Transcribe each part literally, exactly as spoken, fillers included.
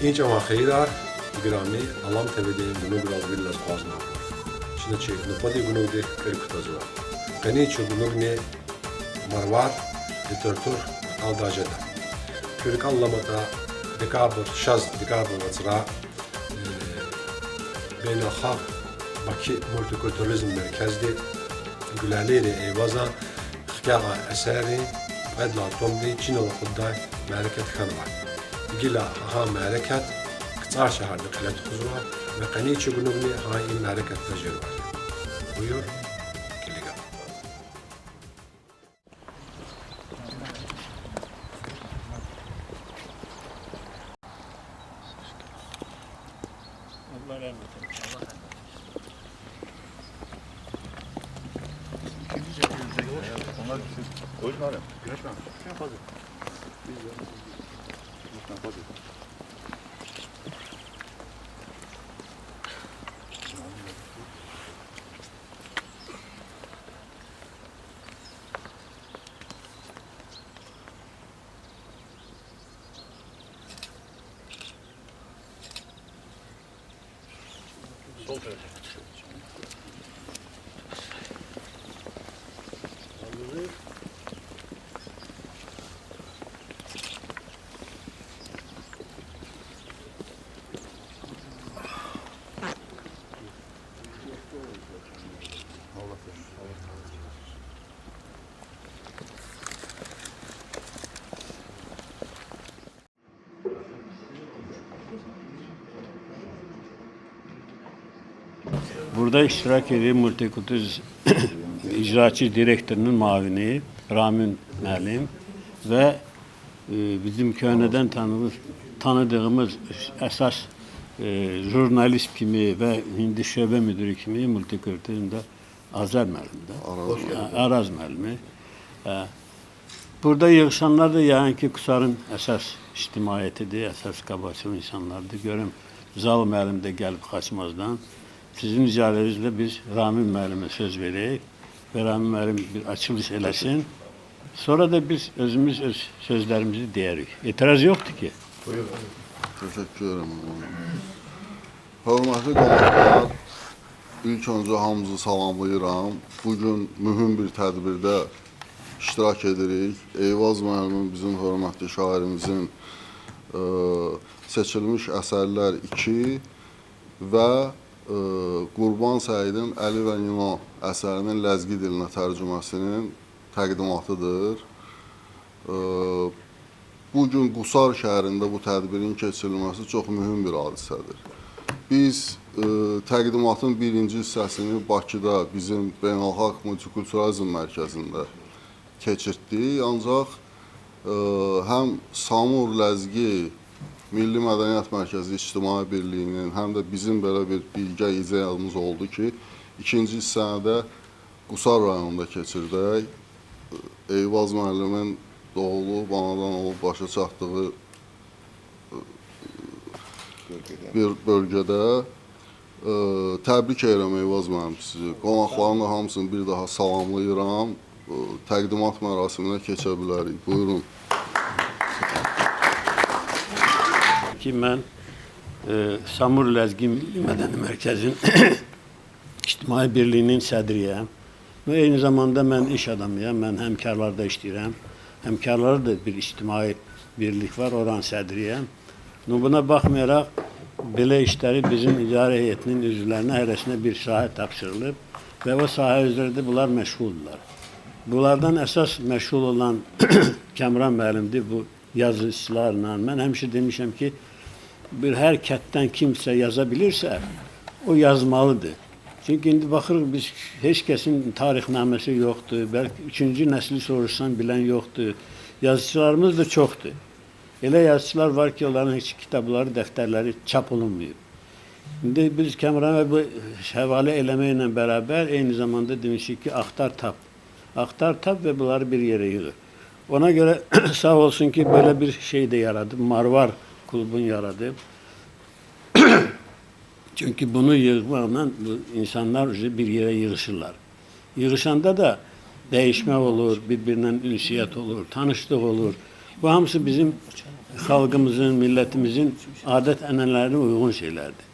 И чӀаван хийирар, играми Алам ТВ-дин гунуграл виридаз акъвазнава. Чна чи нубатдин гунугдихъ кьил кутазва. Къенин чи гунугни Марвар литература кӀватӀалдай жеда. Куь рикӀел аламатӀа, декабрь, шаз декабрь вацра, э, Бейналхалкь Баку мультикультурализм меркезди Гуьлалийрин Эйвазан хкягъай эсеррин кьвед лагьай томдин чинал акъуддай мярекат хьанвай. Гила гьа мярекат КцӀар шегьерда кьиле тухузва ва къенин чи гунугни гьа и мярекатда жервал. Буюр, килига. Burada iştirak ediyor multikulturist icraçı direktorunun muavini Ramin müellim ve, e, bizim köyüneden tanı-, tanıdığımız esas, e, jurnalist kimi ve hindi şube müdürü kimi multikulturalizmde Azar müellim de. Araz. Ha, Araz müellimi. E, Burada yığışanlar da, yani ki, Kusarın esas içtimaiyetidir, esas kabahati o insanlardır. Görem, Zal müellim de gelip kaçmazdan. Sizin icazenizle biz Ramin müellime söz vereyik. Ve Ramin müellim bir açılış eylesin. Sonra da biz özümüz öz sözlerimizi deyerik. İtiraz yoktur ki. Buyurun. Teşekkür ederim. Hörmetli qonaqlar, ilk öncə hamınızı salamlayıram. Bu gün mühüm bir tədbirdə iştirak edirik. Eyvaz müəllimin, bizim hörmətli şairimizin, e, Seçilmiş Əsərlər iki və, e, Qurban Səidin Əli və Nino əsərinin ləzgi dilinə tərcüməsinin təqdimatıdır. E, bu gün Qusar şəhərində bu tədbirin keçirilməsi çox mühüm bir hadisədir. Biz, e, təqdimatın birinci hissəsini Bakıda bizim Beynəlxalq Multikulturalizm Mərkəzində keçirtdik. Ancaq, e, həm Samur Ləzgi Milli Mədəniyyət Mərkəzi İctimai Birliyinin, həm də bizim belə bir birgə ideyamız oldu ki, ikinci hissəni də Qusar rayonunda keçirdək. Eyvaz müəllimin doğulub, anadan olub, başa çatdığı bir bölgədə. E, təbrik edirəm Eyvaz müəllim sizi. Qonaqların da hamısını bir daha salamlayıram. E, təqdimat mərasiminə keçə bilərik. Buyurun. Ki, mən, e, Samur Ləzgi Milli Mədəni Mərkəzin İctimai Birliyinin sədriyəm. Və eyni zamanda mən iş adamıyam, mən Həmkarlarda işləyirəm. Həmkarlarda da bir ictimai birlik var, oranın sədriyəm. Və buna baxmayaraq, belə işləri bizim idarə heyətinin üzvlərinə hərəsinə bir sahə tapşırılıb və o sahə üzrə də bunlar məşğuldurlar. Bunlardan əsas məşğul olan Kamran müəllimdir, bu yazıçılarla. Mən həmişə demişəm ki, bir hər kənddən kimsə yaza bilirsə, o yazmalıdır. Çünki indi baxırıq biz, heç kəsin tarixnaməsi yoxdur, bəlkə üçüncü nəsli soruşsan bilən yoxdur. Yazıçılarımız da çoxdur. Elə yazıçılar var ki, onların heç kitabları, dəftərləri çap olunmayıb. İndi biz Kamrana bu həvalə eləməklə bərabər eyni zamanda demişik ki, axtar tap. Axtar tap və bunları bir yerə yığır. Ona görə sağ olsun ki, belə bir şey də yaradıb, Marvar klubun yaradıb. Çünki bunu yığmaqla bu insanlar уже bir yerə yığışırlar. Yığışanda da dəyişmə olur, bir-birindən ünsiyyət olur, tanışlıq olur. Bu hamısı bizim halkımızın, milletimizin adet-enenelerine uygun şeylerdir.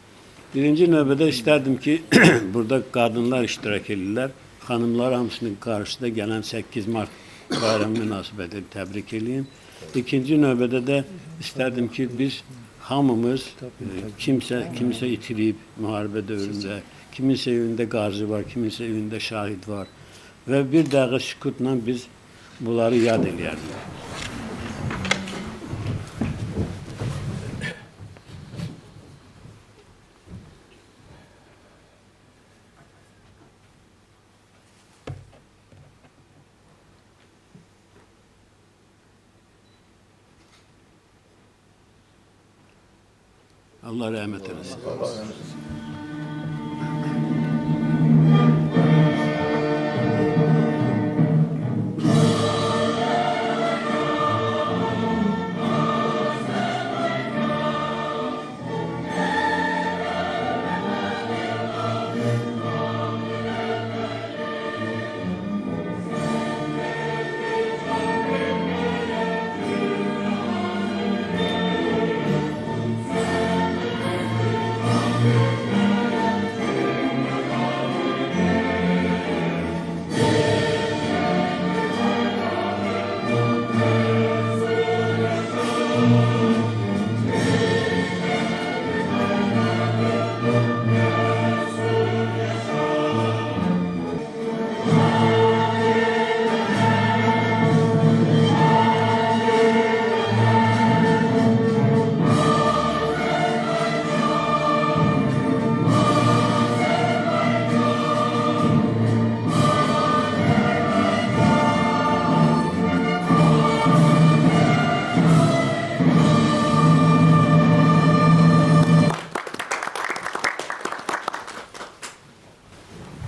Birinci növbede isterdim ki, burada kadınlar iştirak edirler. Hanımlar hamısını karşıda gelen sekiz mart bayramı münasebetiyle tebrik edeyim. İkinci növbede de isterdim ki, biz hamımız, e, kimse, kimse itirip muharebe dövründe, kiminse evinde gazi var, kiminse evinde şehit var. Ve bir dakika sükutla biz bunları yad eleyerdik. Allah rahmet eylesin.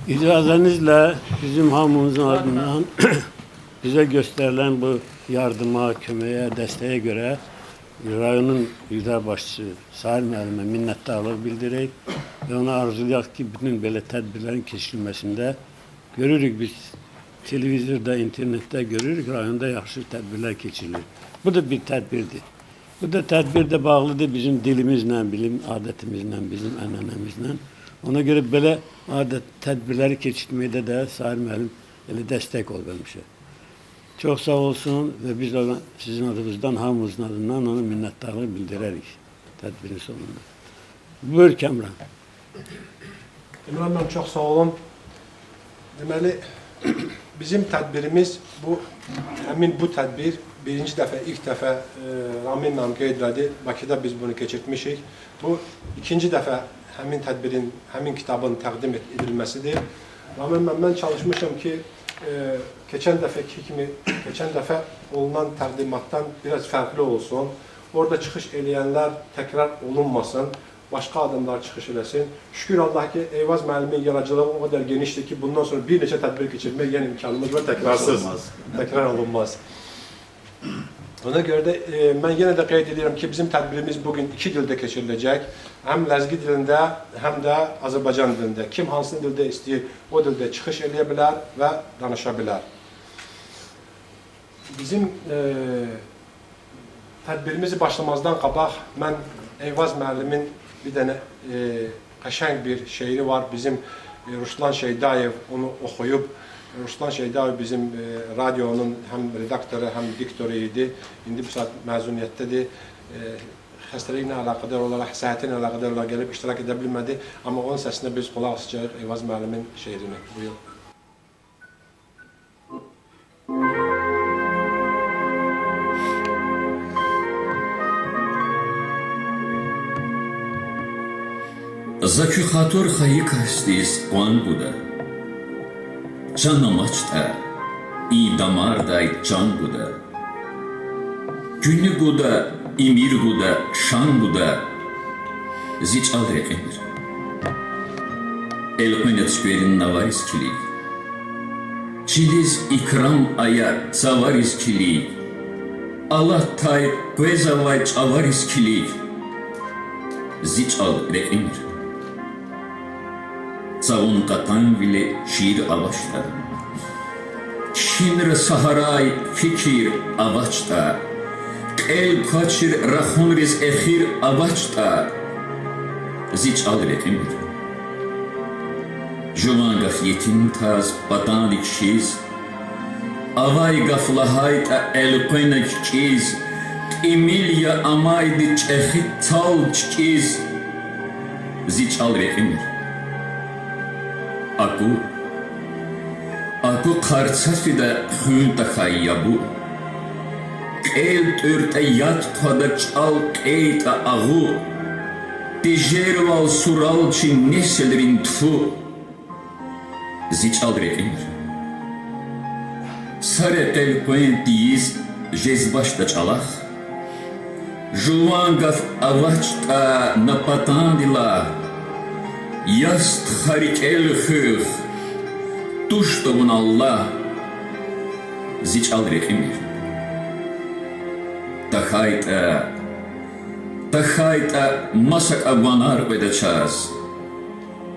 İcazenizle bizim hamımızın adından bize gösterilen bu yardıma, kömeğe, desteğe göre rayonun lider başçısı Sair müellime minnetdarlık bildireyik ve ona arzulayıq ki, bütün böyle tedbirlerin keçirilmesinde görürük biz, televizorda, internette görürük, rayonda yahşı tedbirler keçirilir. Bu da bir tedbirdir. Bu da tedbir de bağlıdır bizim dilimizle, bizim adetimizle, bizim enenemizle. Ona göre böyle adet tedbirleri keçirtmekte de Sair müellim ele destek ol vermiştir. Çok sağ olsun ve biz ona sizin adınızdan, hamımızın adından ona minnetdarlık bildirerik tedbirin sonunda. Buyur Kamran. Emrah müəllim, çox sağ olun. Deməli, bizim tədbirimiz bu, həmin bu tədbir birinci dəfə, ilk dəfə, e, Ramin müəllim qeyd elədi, Bakıda biz bunu keçirtmişik. Bu ikinci dəfə həmin tədbirin, həmin kitabın təqdim et-, edilməsidir. Ramin müəllim, mən çalışmışam ki, e, keçən dəfəki kimi, keçən dəfə olunan təqdimatdan biraz fərqli olsun. Orada çıxış eləyənlər təkrar olunmasın. Başqa adamlar çıxış eləsin. Şükür Allah ki, Eyvaz müəllimin yaradıcılığı o qədər genişdir ki, bundan sonra bir neçə tədbir keçirmək yenə imkanımız var, təkrarsız. Olmaz. Təkrar olunmaz. Ona görə də, e, mən yenə də qeyd edirəm ki, bizim tədbirimiz bu gün iki dildə keçiriləcək. Həm ləzgi dilində, həm də Azərbaycan dilində. Kim hansı dildə istəyir, o dildə çıxış eləyə bilər və danışa bilər. Bizim, e, tədbirimizi başlamazdan qabaq mən Eyvaz müəllimin bir dənə, e, qəşəng bir şeiri var. Bizim, e, Ruslan Şeydayev onu oxuyub. Ruslan Şeydayev bizim, e, radionun həm redaktoru, həm diktoru idi. İndi bu saat məzuniyyətdədir. E, xəstəliklə əlaqədar olaraq, səhhəti ilə əlaqədar olaraq gəlib iştirak edə bilmədi. Amma onun səsinə biz qulaq asacağıq Eyvaz müəllimin şeirini. Buyur. За куь хатур хайи касдиз къван гуда. Чан амачтӀа, и дамардай чан гуда. Куьнни гуда, имир гуда, шан гуда, зи чӀал рекьимир. Элкъвена цуькверин навариз килиг. Чилиз икрам ая цавариз килиг. Алатай къвезавай чӀавариз килиг, зи чӀал рекьимир. Цавун кьатӀанвиле шиир авачтӀа, кхьинра са гьарай фикир авачтӀа, Кьел квачир рахунриз эхир авачтӀа, зи чӀал рекьимир. Жуван гаф етим таз патанди кхьиз, авай гаф лагьайтӀа элкъвена кичӀиз, тӀимил я амайди чӀехи цал чкӀиз, зи чӀал рекьимир. Аку, аку хъарцафида хуьн тахьай ябу. Кьел тӀуьртӀа яд хъвада, чӀал кьейтӀа агъу, тежервал сурал чи несилрин тфу, зи чӀал рекьимир. Са рекьел къвен тийиз жезвачтӀа чӀалахъ, жуван гаф авачтӀа на патанди лагь, я стха, рикӀел хуьх, туштӀа вун Аллагь, зи чӀал рекьимир. ТахьайтӀа, тахьайтӀа масакӀа ванар къведа чаз.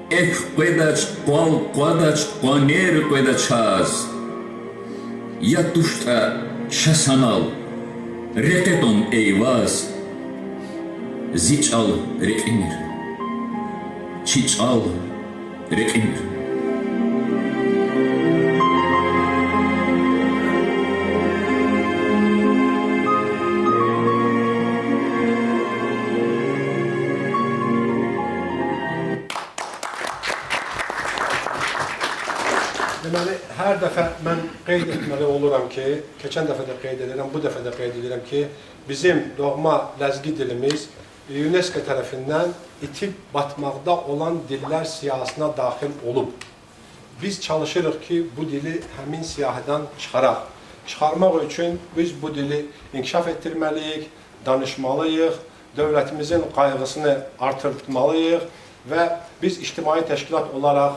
Экв къведач, къвал къвадач, къванер къведа чаз. Я туштӀа ша санал, рекье тун, Эйваз, зи чӀал рекьимир. Чи чӀал рекьимир. Deməli, hər dəfə mən qeyd etməli oluram ki, keçən dəfə də qeyd edirəm, bu dəfə də qeyd edirəm ki, bizim doğma ləzgi dilimiz YUNESKO tərəfindən itib batmaqda olan dillər siyahısına daxil olub. Biz çalışırıq ki, bu dili həmin siyahıdan çıxaraq. Çıxarmaq üçün biz bu dili inkişaf etdirməliyik, danışmalıyıq, dövlətimizin qayğısını artırtmalıyıq və biz ictimai təşkilat olaraq,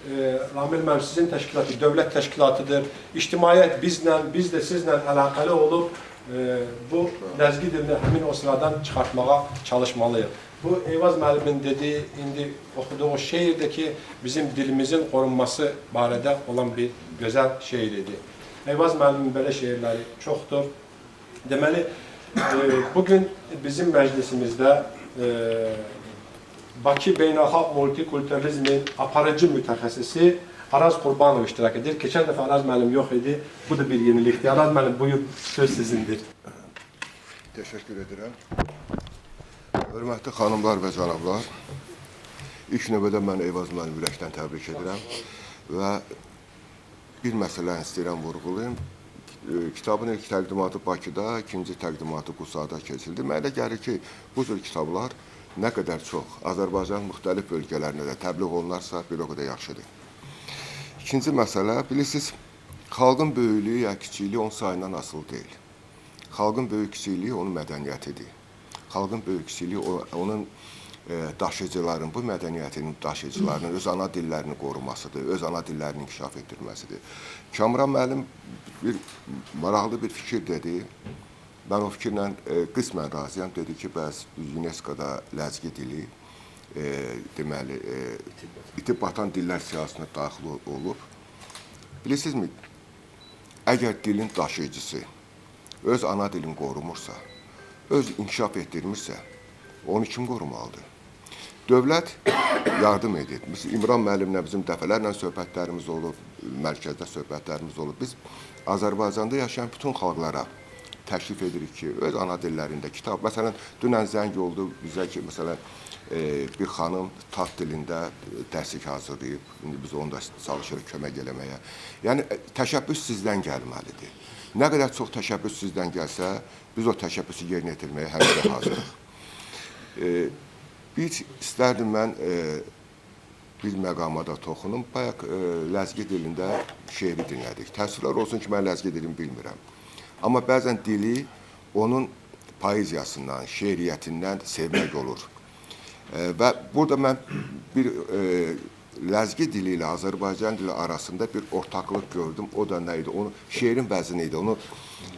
e, Ramil müəllim, sizin təşkilatı dövlət təşkilatıdır. İctimaiyyət bizlə, biz də sizlə əlaqəli olub, e, bu ləzgi dilini həmin o sıradan çıxartmağa çalışmalıyıq. Bu Eyvaz müəllimin dediyi, indi oxuduğu şeir də ki, bizim dilimizin qorunması barədə olan bir gözəl şeir idi. Eyvaz müəllimin belə şeirləri çoxdur. Deməli, e, bugün bizim məclisimizdə, e, Bakı Beynəlxalq Multikulturalizmin aparıcı mütəxəssisi Araz Qurbanov iştirak edir. Keçən dəfə Araz müəllim yox idi. Bu da bir yenilikdir. Araz müəllim, buyur, söz sizindir. Təşəkkür edirəm. Hörmətli xanımlar və cənablar, ilk növbədə mən Eyvaz müəllimi ürəkdən təbrik edirəm və bir məsələni istəyirəm vurğulayım. E, kitabın ilk təqdimatı Bakıda, ikinci təqdimatı Qusada keçildi. Mənə elə gəlir ki, bu cür kitablar nə qədər çox Azərbaycanın müxtəlif bölgələrində də təbliğ olunarsa, bir o qədər yaxşıdır. İkinci məsələ, bilirsiniz, xalqın böyüklüyü ya kiçikliği onun sayından asılı deyil. Xalqın böyük kiçikliği onun mədəniyyətidir. Xalqın böyük kiçikliği o, onun, e, daşıyıcıların, bu mədəniyyətin daşıyıcılarının öz ana dillerini qorumasıdır, öz ana dillerini inkişaf etdirməsidir. Kamran müəllim bir maraqlı bir fikir dedi. Mən o fikirlə, e, qismən razıyam. Dedi ki, bəs YUNESKO-da ləzgi dili, e, deməli, e, itib batan dillər siyahısına daxil ol-, olub. Bilirsinizmi, əgər dilin daşıyıcısı öz ana dilini qorumursa, öz inkişaf etdirmirsə, onu kim qorumalıdır? Dövlət yardım edir. Biz İmran müəllimlə bizim dəfələrlə söhbətlərimiz olub, mərkəzdə söhbətlərimiz olub. Biz Azərbaycanda yaşayan bütün xalqlara təklif edirik ki, öz ana dillərində kitab, məsələn, dünən zəng oldu bizə ki, məsələn, e, bir xanım tat dilində, e, dərslik hazırlayıb. İndi biz onu da çalışırıq kömək eləməyə. Yəni, e, təşəbbüs sizdən gəlməlidir. Nə qədər çox təşəbbüs sizdən gəlsə, biz o təşəbbüsü yerinə yetirməyə həmişə hazırıq. E, bir istərdim mən, e, bir məqama da toxunum. Bayaq, e, ləzgi dilində şeiri dinlədik. Təəssüflər olsun ki, mən ləzgi dilini bilmirəm. Amma bəzən dili onun poeziyasından, şeiriyyətindən sevmək olur. E, və burada mən bir, e, ləzgi dili ilə Azərbaycan dili arasında bir ortaqlıq gördüm. O da nə idi? Onu, şeirin vəzni idi. Onu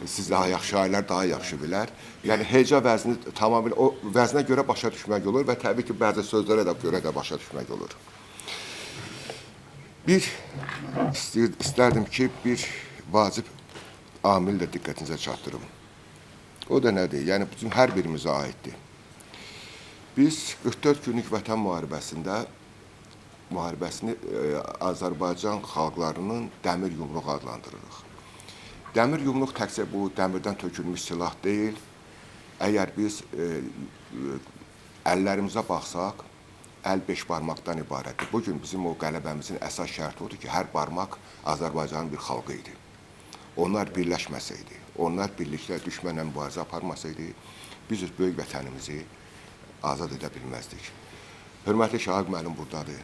siz daha yaxşı, şairlər daha yaxşı bilər. Yəni, heca vəzni tamamilə o vəznə görə başa düşmək olur və təbii ki, bəzi sözlərə də görə də başa düşmək olur. Bir istəyir-, istərdim ki, bir vacib amili də diqqətinizə çatdırım. O da nədir? Yəni, bizim hər birimizə aiddir. Biz qırx dörd günlük Vətən müharibəsində, müharibəsini, e, Azərbaycan xalqlarının dəmir yumruğu adlandırırıq. Dəmir yumruq təkcə bu dəmirdən tökülmüş silah deyil. Əgər biz, e, e, əllərimizə baxsaq, əl beş barmaqdan ibarətdir. Bu gün bizim o qələbəmizin əsas şərti odur ki, hər barmaq Azərbaycanın bir xalqı idi. Onlar birləşməsəydi, onlar birlikdə düşmənlə mübarizə aparmasaydı, biz öz böyük vətənimizi azad edə bilməzdik. Hörmətli Şahiq müəllim buradadır.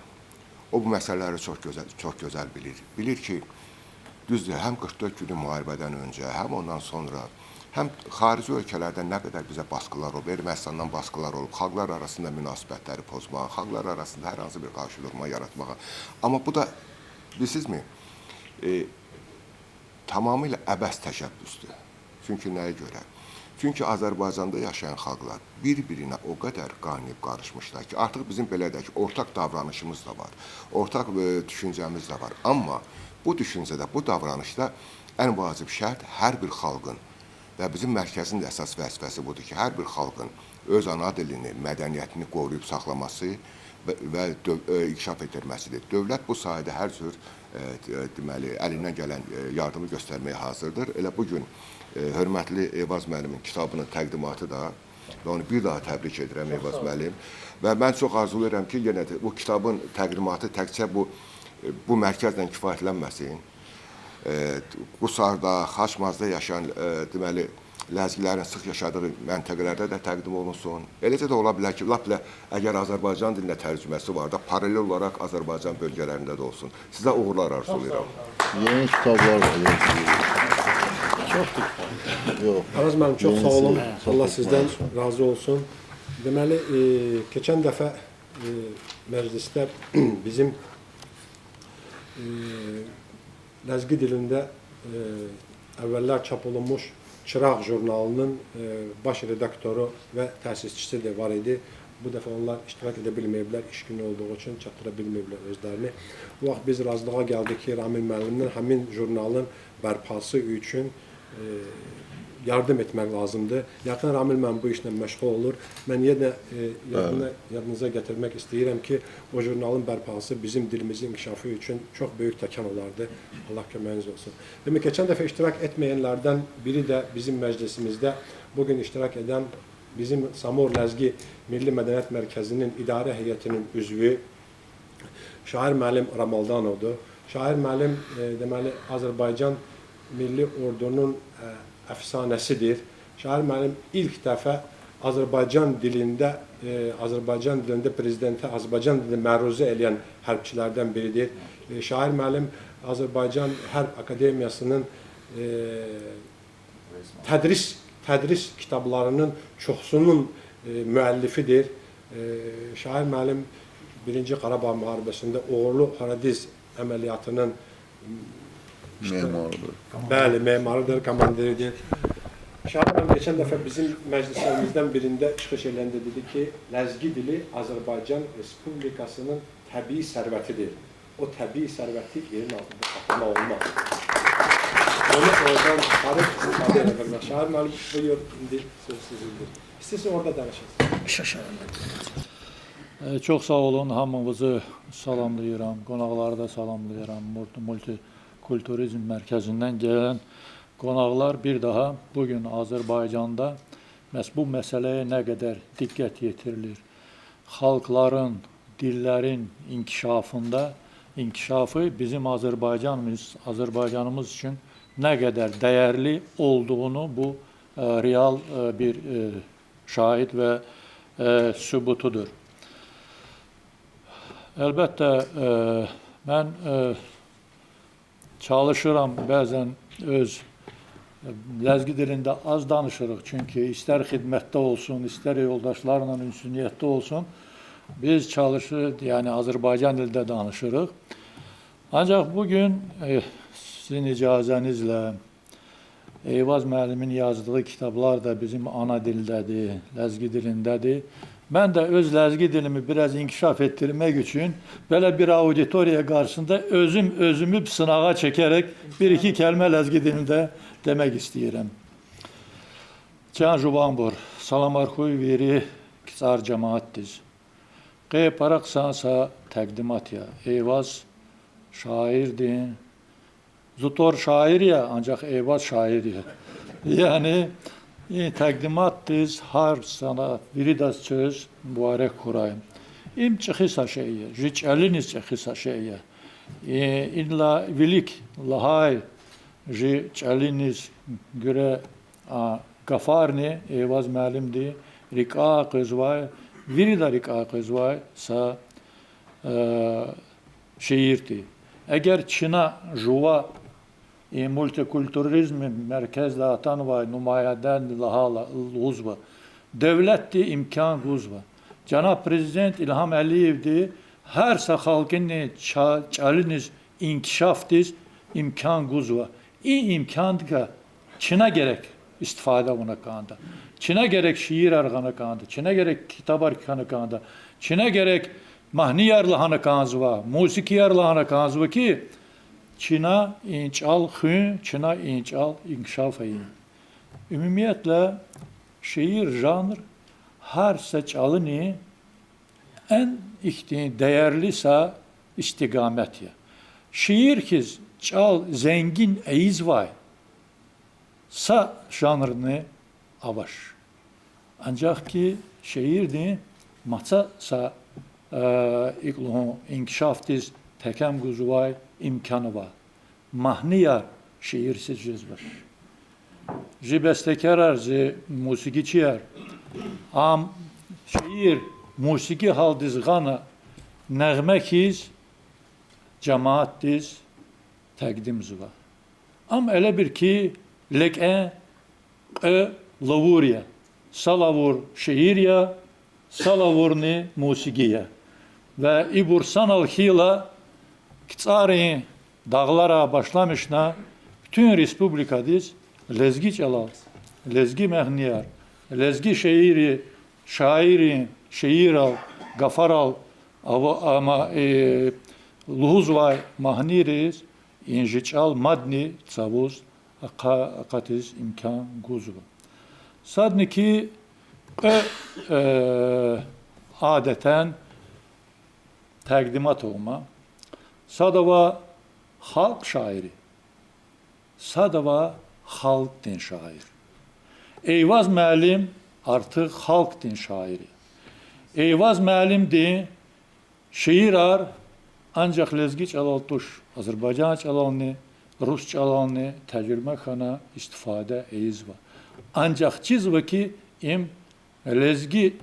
O bu məsələləri çox gözəl, çox gözəl bilir. Bilir ki, düzdür, həm qırx dörd günlük müharibədən öncə, həm ondan sonra, həm xarici ölkələrdən nə qədər bizə basqılar olub, Ermənistandan basqılar olub, xalqlar arasında münasibətləri pozmağa, xalqlar arasında hər hansı bir qarşıdurma yaratmağa. Amma bu da, bilirsizmi, e, tamamilə əbəs təşəbbüsdür. Çünki nəyə görə? Çünki Azərbaycanda yaşayan xalqlar bir-birinə o qədər qaynayıb qarışmışlar ki, artıq bizim, belə deyək ki, ortaq davranışımız da var, ortaq, e, düşüncəmiz də var. Amma bu düşüncədə, bu davranışda ən vacib şərt hər bir xalqın və bizim mərkəzin də əsas vəzifəsi budur ki, hər bir xalqın öz ana dilini, mədəniyyətini qoruyub saxlaması və, və döv-, e, inkişaf etdirməsidir. Dövlət bu sahədə hər cür, e, e, deməli, əlindən gələn, e, yardımı göstərməyə hazırdır. Elə bu gün, e, hörmətli Eyvaz müəllimin kitabının təqdimatı da, və onu bir daha təbrik edirəm, Eyvaz müəllim. Və mən çox arzulayıram ki, yenə də bu kitabın təqdimatı təkcə bu, e, bu mərkəzlə kifayətlənməsin. E, Qusarda, Xaçmazda yaşayan, e, deməli, ləzgilərin sıx yaşadığı məntəqələrdə də təqdim olunsun. Eləcə də ola bilər ki, lap elə əgər Azərbaycan dilinə tərcüməsi var da, paralel olaraq Azərbaycan bölgələrində də olsun. Sizə uğurlar arzulayıram. Yeni kitablar var, yeni. Yox. Araz müəllim, çox sağ olun. Sağ olun. Allah sizdən razı olsun. Deməli, e, keçən dəfə, e, məclisdə bizim, e, ləzgi dilində, e, əvvəllər çap olunmuş Çırağ jurnalının, e, baş redaktoru və təsisçisi də var idi. Bu dəfə onlar iştirak edə bilməyiblər, iş günü olduğu üçün çatdıra bilməyiblər özlərini. Bu vaxt biz razılığa gəldik ki, Ramil müəllimdən həmin jurnalın bərpası üçün, e, yardım etmək lazımdır. Yəqin Ramil müəllim bu işlə məşğul olur. Mən yenə, e, yadına, yadınıza gətirmək istəyirəm ki, o jurnalın bərpası bizim dilimizin inkişafı üçün çox böyük təkan olardı. Allah köməyiniz olsun. Demək, keçən dəfə iştirak etməyənlərdən biri də bizim məclisimizdə bugün iştirak edən bizim Samor Ləzgi Milli Mədəniyyət Mərkəzinin idarə heyətinin üzvü Şair müəllim Ramaldanovdur. Şair müəllim, e, deməli, Azərbaycan Milli Ordunun, e, əfsanəsidir. Şair müəllim ilk dəfə Azərbaycan dilində, e, Azərbaycan dilində prezidentə Azərbaycan dilində məruzə eləyən hərbçilərdən biridir. E, Şair müəllim Azərbaycan Hərb Akademiyasının, e, tədris, tədris kitablarının çoxsunun, e, müəllifidir. E, Şair müəllim Birinci Qarabağ müharibəsində uğurlu Horadiz əməliyyatının, m, işte, memarıdır. Bəli, memarıdır, komandiridir. Şair müəllim keçən dəfə bizim məclislərimizdən birində çıxış eləyəndə dedi ki, ləzgi dili Azərbaycan Respublikasının təbii sərvətidir. O təbii sərvəti yerin altında tapmaq olmaz. Onu oradan çıxarıb istifadə edə bilmək. Şair müəllim, buyur, indi söz sizindir. İstəyirsiniz orada danışasınız. E, çox sağ olun, hamınızı salamlayıram, qonaqları da salamlayıram. Multi-, multikulturizm mərkəzindən gələn qonaqlar bir daha bugün Azərbaycanda məhz bu məsələyə nə qədər diqqət yetirilir. Xalqların, dillərin inkişafında, inkişafı bizim Azərbaycanımız, Azərbaycanımız üçün nə qədər dəyərli olduğunu bu, e, real, e, bir, e, şahid və, e, sübutudur. Əlbəttə, e, mən, e, çalışıram bəzən öz, e, ləzgi dilində az danışırıq, çünki istər xidmətdə olsun, istər yoldaşlarla ünsüniyyətdə olsun, biz çalışırıq, yəni Azərbaycan dilində danışırıq. Ancaq bugün, e, sizin icazənizlə, Eyvaz müəllimin yazdığı kitablar da bizim ana dildədir, ləzgi dilindədir. Mən də öz ləzgi dilimi biraz inkişaf etdirmək üçün belə bir auditoriya qarşısında özüm özümü sınağa çəkərək bir-iki kəlmə ləzgi dilində demək istəyirəm. Чан жуванбур, саламар хьуй вири КцӀар жамаатдиз. Къе пара хъсан са текъдимат я. Эйваз шаирдин, зун тӀвар шаир я, анжах Эйваз шаир я. Яни и текъдиматдиз гьар сана виридаз чвез мубарак хьурай. Им чӀехи са шей я, жи чӀалиниз чӀехи са шей я. И, инлай вилик лагьай жи чӀалиниз гуьре, а, гафарни Эйваз муаллимди рикӀяй къвезвай, вирида рикӀяй къвезвай са, э, шиир тир. Эгер чна жува и мультикультурализмдин меркезда атанвай нумаяндади лагьайла, лугьузва, девлетди имкан гузва. Жанаб Президент Илгьам Алиевди гьар са халкьдин ча-, чӀалиниз, инкишафдиз имкан гузва. И имкандикай чна герек истифада авуна кӀанда. Чна герек шиирар гъана кӀанда. Чна герек китабар кхьена кӀанда. Чна герек магьнияр лагьана кӀанзава, мусикияр лагьана кӀанзава хьи, чна и чӀал хуьн, чна и чӀал инкишаф ийин. Умумиятла, шиир жанр гьар са чӀалани эн ихьтин деерли са истикамет я. Шиир хьиз чӀал зенгин ийизвай са жанрни авач. Анжах хьи шиирдин маса са, э, икӀ лугьун, инкишафдиз текем гузвай имкан ава. Магьнияр шиирсиз жезвач. Жи бестекарар, жи мусикичияр, ам шиир мусики гьалдиз гъана, негъме хьиз жамаатдиз текъдимзава. Ам элебир хьи лекьен кьве лавур я. Са лавур шиир я, са лавурни мусики я. Ва ибур санал хьайила, КцӀарин дагъларай башламишна, буьтуьн республикадиз лезги чӀалал, лезги магьнияр, лезги шиири, шаиррин шиирал, гафарал, ава-, ама, э, лугьузвай магьнийриз и жи чӀал мадни цавуз акъа-, акъатиз имкан гузва. Садни хьи кьве, э, адетдин текъдимат ава ман. Сад ава халкь шаири, сад ава халкьдин шаир. Эйваз муаллим артух халкьдин шаир я. Эйваз муаллимдин шиирар анжах лезги чӀалал туш, азербайжан чӀалални, рус чӀалални тержума хьана, истифада ийизва. Анжах чизва хьи, им лезги,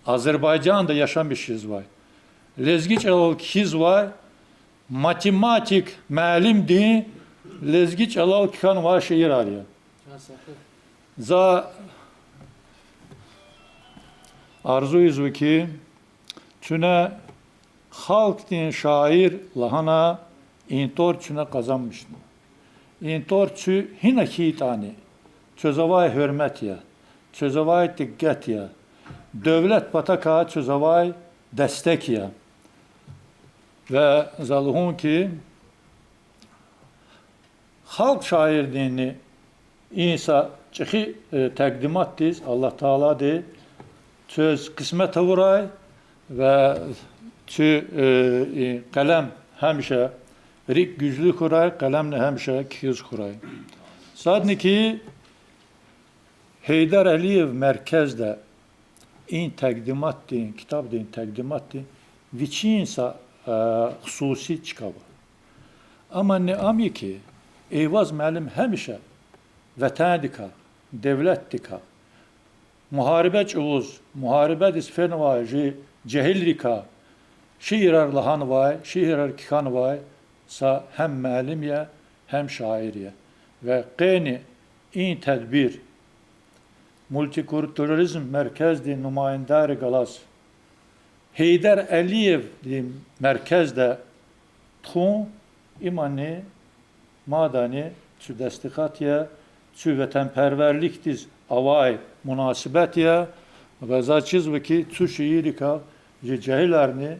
Азербайжанда яшамиш жезвай, лезги чӀалал кхьизвай математик муаллимдин лезги чӀалал кхьенвай шиирар я. За арзу ийизва хьи, чуьне халкьдин шаир лагьана и тӀвар чуьне къазанмишна. И тӀвар чуь гьина хьайитӀани, квез авай гьуьрмет я, квез авай дикъет я, девлет патакай квез авай дестек я. Ва за лугьун хьи, халкь шаирдинни и са чӀехи, э, текъдиматдиз Аллагь Таалади квез къисмет авурай ва куь, э, и къелем гьамиша рикӀ гуьжлу хьурай, къелемни гьамиша кхьиз хьурай. Садни хьи Гьейдар Алиев меркезда и текъдиматдин, ктабдин текъдиматдин вичин са, э, хсуси чка ава. Амни ам я хьи, Эйваз муаллим гьамиша ватандикай, девлетдикай, мугьариба чӀавуз, мугьарибадиз фенвай жи жегьилрикай шиирар лагьанвай, шиирар кхьенвай са гьам муаллим я, гьам шаир я. Ва къени и тедбир мультикультурализм меркездин нумаяндарихъ галаз Гьейдар Алиевдин меркезда тухун, имни мадни куь дестикьат я, куь ватанперверликдиз авай мунасибат я. Ва заз чизва хьи, куь шииррикай жи жегьиларни,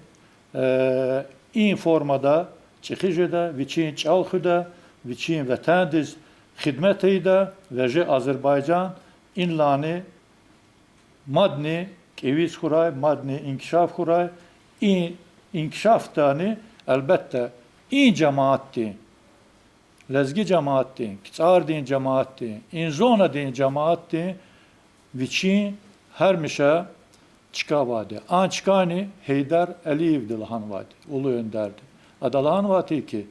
э, и формада чӀехи жеда, вичин чӀал хуьда, вичин ватандиз хидмет ийида ва жи Азербайжан Инлани мадни кӀевиз хьурай, мадни инкишаф хьурай. И инкишафдани, элбетда, и жамаатдин, лезги жамаатдин, КцӀардин жамаатдин, и зонадин жамаатдин вичин гьамиша чка авайди. А чкани Гьейдар Алиевди лагьанвайди, улу ондерди. Ада лагьанвайди хьи,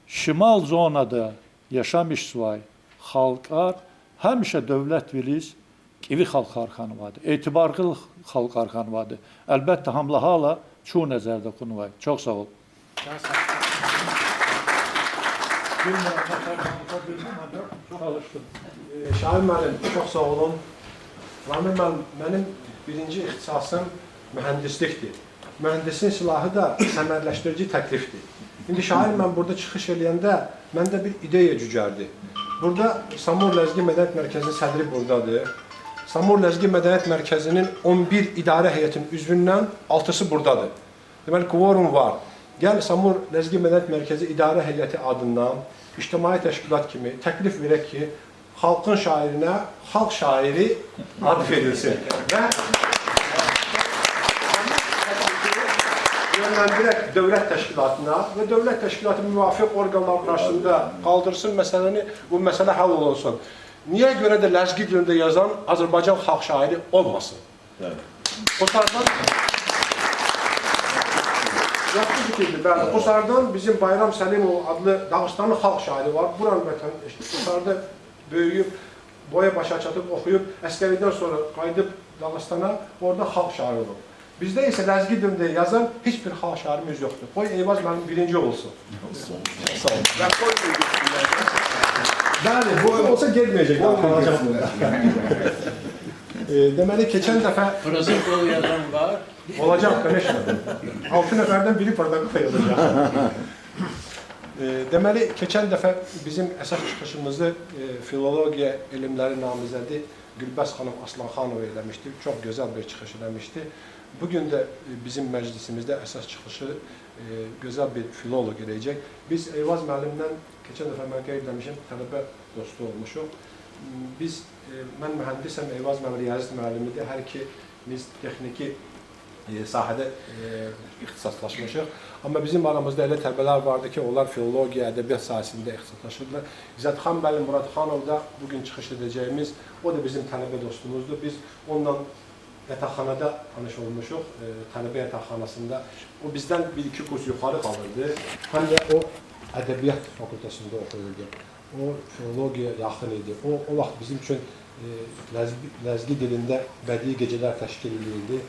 шимал зонада яшамиш жезвай халкьар гьамиша девлетвилиз кӀеви халкьар хьанвайди, итибарлу халкьар хьанвайди. Элбетда, гьам лагьайла чун незерда акунвай. Чухсагъул. Шаир муаллим, чухсагъул. Рамил муаллим, меним биринци ихтисасым мугьандисликдир. Мугьандисин силягьи да семедлешдирижи теклифдир. Инди шаир муаллим бурда чыгъыш элеенде менде бир идея жуьжерди. Бурда Самур лезги меденият меркезин седри бурдадир. Самур лезги меденият меркезин он бир идара гьейэтин уьзвунден алтысы бурдадир. Демек, кворум вар. Гел Самур лезги меденият меркези идара гьейэти адындан ижтимаи тешкилат кими теклиф верек хьи, халкьдин шаирине халкь шаири ад верилсин. Ва юнлендирек девлет тешкилатына ва девлет тешкилаты мувафикъ органлар къаршысында къалдырсун меселени, бу меселе гьал олсун. Нее гёре де лезги дилинде язан Азербайжан халкь шаири олмасын. Къусардан, яхшы фикирдир, бяли. Къусардан бизин Байрам Селимов адлы Дагъустандин халкь шаири вар. Буран ватан, иште, Къусарда бёюб, боя-баша чатыб, охуюб, эскериден сонра къайдыб Дагъустана, орада халкь шаири олуб. Бизде исе лезги дилинде язан гьич бир халкь шаиримиз ёкъдур. Къой Эйваз муаллим биринци олсун. Бяли, бу олса гетмеджек, къалажакъ. Э, демели, кечен дефе... Протокол язан вар. Олажакъ, конечно. Алты неферден бири протокол язажакъ. Э, демели, кечен дефе бизин эсас чыгъышымызы, э, филология илимлери намизеди Гюлбес ханум Асланханова эйлемишди. Чокъ гёзел бир чыгъыш эйлемишди. Бугюн де, э, бизин межлисимизде эсас чыгъышы, э, гёзел бир филолог эдежек. Биз Эйваз муаллимден, кечен дефе мен къейд эйлемишим, талебе досту олмушух. М, биз, э, мен мугьандисам, Эйваз муаллим риязият муаллимидир, гьар икимиз техники, э, сагьада, э, ихтисаслашмышыкъ. Амма бизин арамызда эле талебелер варди ки, онлар филология, эдебият саясинде ихтисаслашдыла. Иззатхан муаллим Муратханов да бугюн чыгъыш эдежегьимиз, о да бизин талебе достумуздур. Биз ондан ятаханада таныш олмушух, э, талебе ятаханасында. О бизден бир-ики курс юкъары къалырди. Гьам я о эдебият факультетинде охуярди. О филология яхын эди. О, о вахт бизин учун, э, лезги, лезги дилинде бедии гежелер тешкил эдилирди.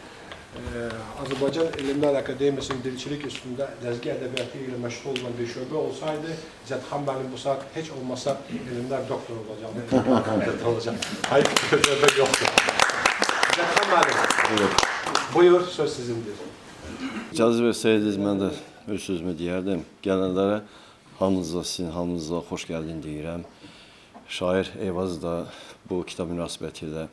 Э, Азербайжан Илимлер Академиясынын дилчилик институтунда лезги эдебияты иле машгъул олан бир шуьбе олсайды, Иззатхан муаллим бу сагьат гьич олмаса илимлер доктору олажакъ, факультет олажакъ. Гьайиф, кёчербе ёкъдур. Иззатхан муаллим. Буюр. Буюр, сёз сизиндир. Ижаза берсейдиз, мен де оьз сёзюмю деярдим. Гелегенлере гьаминиза, сизин гьаминиза хуш гелдин дейирем. Шаир Эйваза да бу китаб мунасибетийле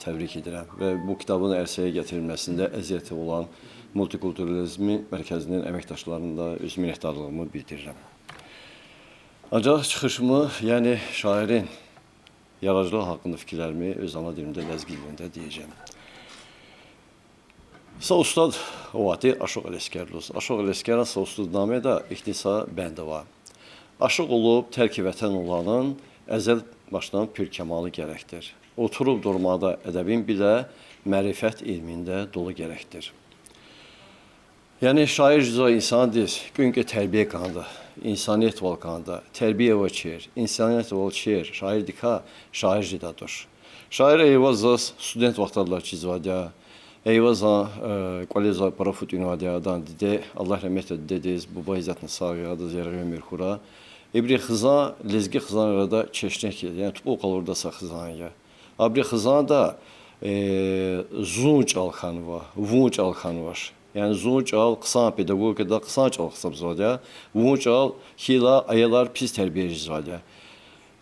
тебрик эдирем ва бу китабын эрсеге гетирилмесинде эзият алан Мултикультурализм меркезинин эмекдашдарына да оьз миннетдарлыгъымы билдирирем. Анжах чыгъышымы, яни шаирин яратыжылыгъы гьакъында фикирлерими оьз ана дилимде, лезги дилимде дейижем. Са устад авайди Ашукь Элескер лугьуз. Ашукь Элескеран са устаднамеда ихьтин са бенд ава. Ашукь улуб терк-и-ватан алайдин эзел башдан пур камаллу герек тир. Отуруб дурмада эдебин биле, марифет илминде дулу герек тир. Яни шаир жузва инсандиз кӀуьнкӀве тербия кӀанда, инсаниятвал кӀанда, тербия авачир, инсаниятвал авачир шаирдикай шаир жедай туш. Шаир Эйваз заз студент вахтарилай чизвайди я. Эйвазан, э, кӀвализ пара фу тӀуьнвайди я адан диде, Аллагь рагьметдиз дидедиз, буба исятда сагъ я, адаз яргъи уьмуьр хьурай. Ибурун хизан, лезги хизанрин арада чешне хьиз, яни тупӀул къалурдай са хизан я. Абурун хизанда, э, зун чӀал хьанва, вун чӀал хьанвач. Яни зун чӀал хъсан, педагогикада хъсан чӀал гьисабзавайди я, вун чӀал хьайила аялар пис тербия жезвайди я.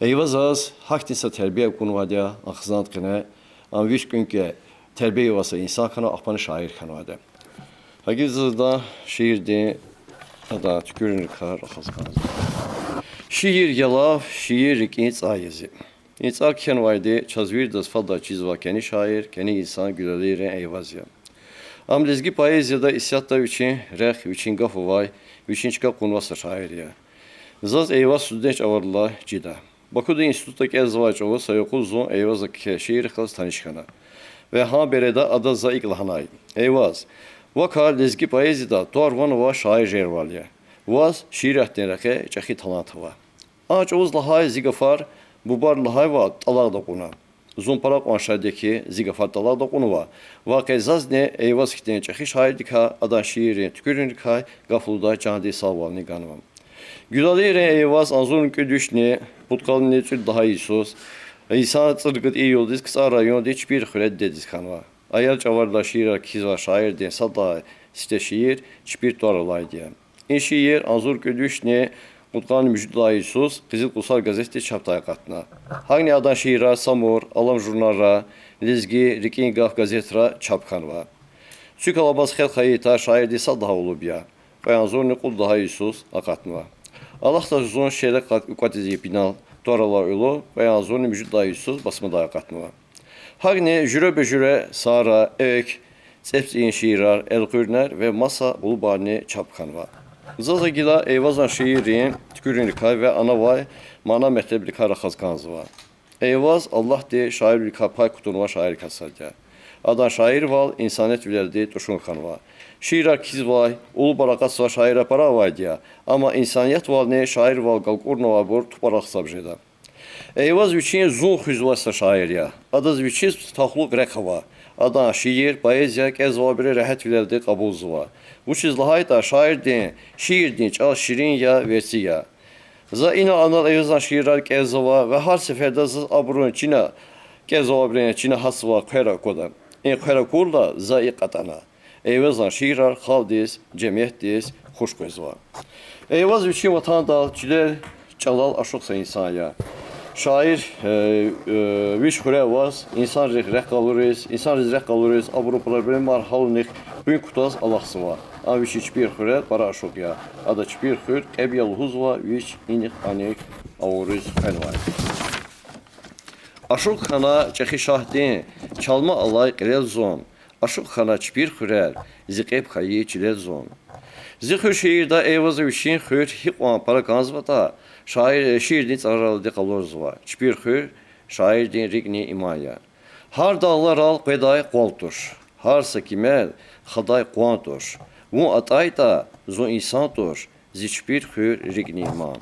Эйваз заз гьахьтин са тербия акунвайди я а хизандин къене, ам вич кӀуьнкӀве тербия авай са инсан хьана, ахпани шаир хьанвайди я. Гьа гила заз адан шиирдин, адан туькӀуьрунрикай рахаз кӀанзава. Шиир я лав, шиир рикӀин цӀай я зи. И цӀар кхьенвайди чаз виридаз фадлай чизвай кӀани шаир, кӀани инсан Гуьлалийрин Эйваз я. Ам лезги поэзияда исятда вичин рехъ, вичин гаф авай, вичин чка кьунвай са шаир я. Заз Эйваз студент чӀаварилай чида. Бакуда институтда кӀелзавай чӀавуз са юкъуз зун Эйваза кхьей шииррихъ галаз таниш хьана. Ва гьа береда адаз за икӀ лагьанай: Эйваз, вакай лезги поэзияда тӀвар-ван авай шаир жервал я. Ваз шииратдин рекье чӀехи талант ава. А чӀавуз лагьай зи гафар бубади лагьайвал тӀалакьда кьуна. Зун пара кьван шад я хьи, зи гафар тӀалакьда кьунва ва къе зазни Эйваз хьтин чӀехи шаирдикай, адан шииррин туькӀуьрунрикай гаф лугьудай чандин сагъвални ганва. Гуьлалийрин Эйваз агъзурни кӀуьд вишни пудкъанни цӀуд лагьай йисуз, йисан цӀерид июлдиз КцӀар райондин Чпир хуьре дидедиз хьанва. Аял чӀаварилай шиирар кхьизвай шаирдин сад лагьай сифте шиир Чпир тӀвар алайди я. И шиир агъзур кӀуьд вишни кьудкъанни муьжуьд лагьай йисуз Къизил Къусар газетдиз чапдай акъатна. ГьакӀни адан шиирар Самур, Алам журналра, Лезги, РикӀин гаф газетра чап хьанва. Цуьк аламаз хел хьайитӀа, шаирдин сад лагьай улуб я, кьве агъзурни кьуд лагьай йисуз акъатнава. Алахъдаз зун шери кьат-, кӀватӀиз я пинал тӀвар алай улу кьве агъзурни муьжуьд лагьай йисуз басмадай акъатнава. ГьакӀни жуьреба-жуьре Сара, Экв, ЦӀепцӀийин шиирар, Элкъуьрнер ва маса улубарни чап хьанва. За-за гила Эйвазан шииррин туькӀуьрунрикай ва анавай мана-метлебликай рахаз кӀанзава. Эйваз Аллагьди шаирвиликай пай кутунвай шаиррикай сад я. Адан шаирвал инсаниятвилелди тӀушун хьанва. Шиирар кхьизвай, улубар акъатзавай шаирар пара авайди я, амма инсаниятвални шаирвал галкӀурнавайбур тупӀарар гьисаб жеда. Эйваз вичин зун хуьзвай са шаир я. Адаз вичиз талукь рехъ ава. Адан шиир, поэзия кӀелзавайбуру регьятвилелди кьабулзава. Вучиз лагьайтӀа шаирдин шиирдин чӀал ширин я, верцӀи я. За инал-анал Эйвазан шиирар кӀелзава ва гьар сеферда заз абурун чина, кӀелзавайбурун чина гьатзавай хъвер аквада. И хъвер акурла, за икӀ кьатӀана: Эйвазан шиирар халкьдиз, жемятдиз хуш къвезва. Эйваз вичин ватандал, чилел, чӀалал ашукь са инсан я. Шаир, э, э, вич хуьре аваз инсанрихъ рехъ къалуриз, инсанриз рехъ къалуриз, абурун проблемаяр гьялунихъ къуьн кутаз алахъзава. Ам вичин чпир хуьре пара ашукь я. Ада чпир хуьр кьеб я лугьузва вич инихъ-анихъ авуриз хвенвай. Ашукь хьана чӀехи шагьдин чалма алай кьилел зун, ашукь хьана чпир хуьрел, зи кьеб хьайи чилел зун. Зи хуьр шиирда Эйваза вичин хуьр гьикьван пара кӀанзаватӀа, шаир, шиирдин цӀараралди къалурзава: чпир хуьр шаирдин рикӀни иман я. Гьар дагъларал къведай къвал туш, гьар са кимел хадай къван туш, вун атӀайтӀа, зун инсан туш, зи чпир хуьр рикӀни иман.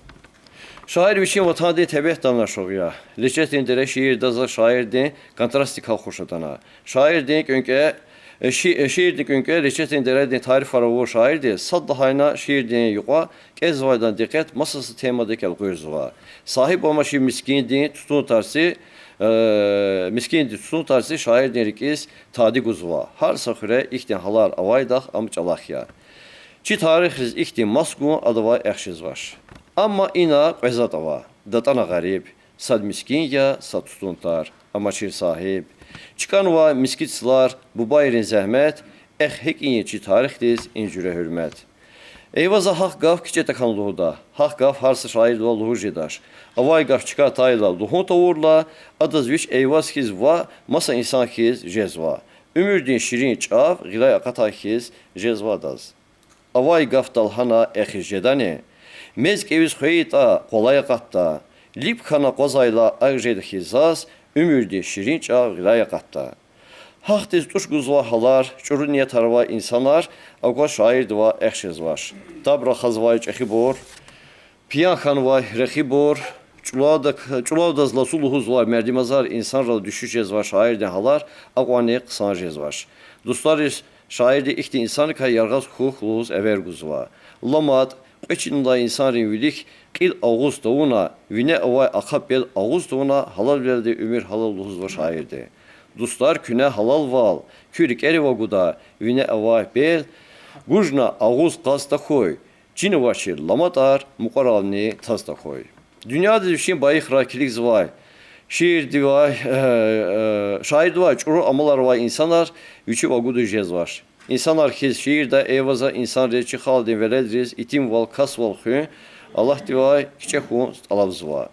Шаир вичин ватандин тебиатдални ашукь я. Лечетин дере шиирда заз шаирдин контрастдикай хуш атана. Шаирдин кӀвенкӀве, э, ши-, э, шиирдин кӀвенкӀве Лечетин дередин тарифар авур шаирди сад лагьайна шиирдин юкьва кӀелзавайдан дикъет маса са темадик элкъуьрзава. Сагьиб амачир мискӀиндин тутун тарци, э, мискӀиндин тутун тарци шаирдин рикӀиз тади гузва. Гьар са хуьре ихьтин гьалар авайдахъ ам чӀалахъ я. Чи тарихриз ихьтин мас гун адавай эх жезвач. Амма ина кьве затӀ ава: датӀана гъариб, сад мискӀин я, сад тутун тар, амачир сагьиб. ЧкӀанвай мискӀин цлар, бубайрин зегьмет, эх, гьикӀ ийин чи тарихдиз и жуьре гьуьрмет. Эйваза гьахъ гаф кичӀе тахьана лугьуда. Гьахъ гаф гьар са шаирдивай лугьуз жедач. Авай гаф чка атайла, лугьун тавурла, адаз вич Эйваз хьиз ваъ, маса инсан хьиз жезва. Уьмуьрдин ширин чӀав гъилай акъатай хьиз жезва адаз. Авай гаф талгьана эхиз жедани? Мез кӀевиз хвейитӀа, къвалай акъатда. Лип хьана акъвазайла, акӀ жеда хьи заз, уьмуьрдин ширин чӀав гъилай акъатда. Гьахьтиз тӀуш гузвай гьалар, чӀуру ниятар авай инсанар акваз шаирдивай эх жезвач. Таб рахазвай чӀехибур, пиян хьанвай рехибур, чӀулавда-, чӀулавдаз лацу лугьузвай мярдимазар инсанрал дуьшуьш жезвай шаирдин гьалар акьванни хъсан жезвач. Дустариз шаирди ихьтин инсанрикай яргъаз хьухь лугьуз эвер гузва. ЛаматӀ, кьве чин алай инсанрин вилик кьил агъуз тавуна, вине авай ахъа пел агъуз тавуна, гьалалвилелди уьмуьр гьалал лугьузва шаирди. Дустар, куьне гьалалвал, куь рикӀерив агуда, вине авай пел гужна агъуз кьаз тахьуй, чин авачир ламатӀар мукьварални таз тахьуй. Дуьньядиз вичин байихрай килигзавай, шиирдивай, э, э, шаирдивай чӀуру амалар авай инсанар вичив агудуз жезвач. Инсанар хьиз шиирда Эйваза инсанриз, чи халкьдин веледриз итимвал, касвал хуьн, Аллагьдивай кичӀе хьун тӀалабзава.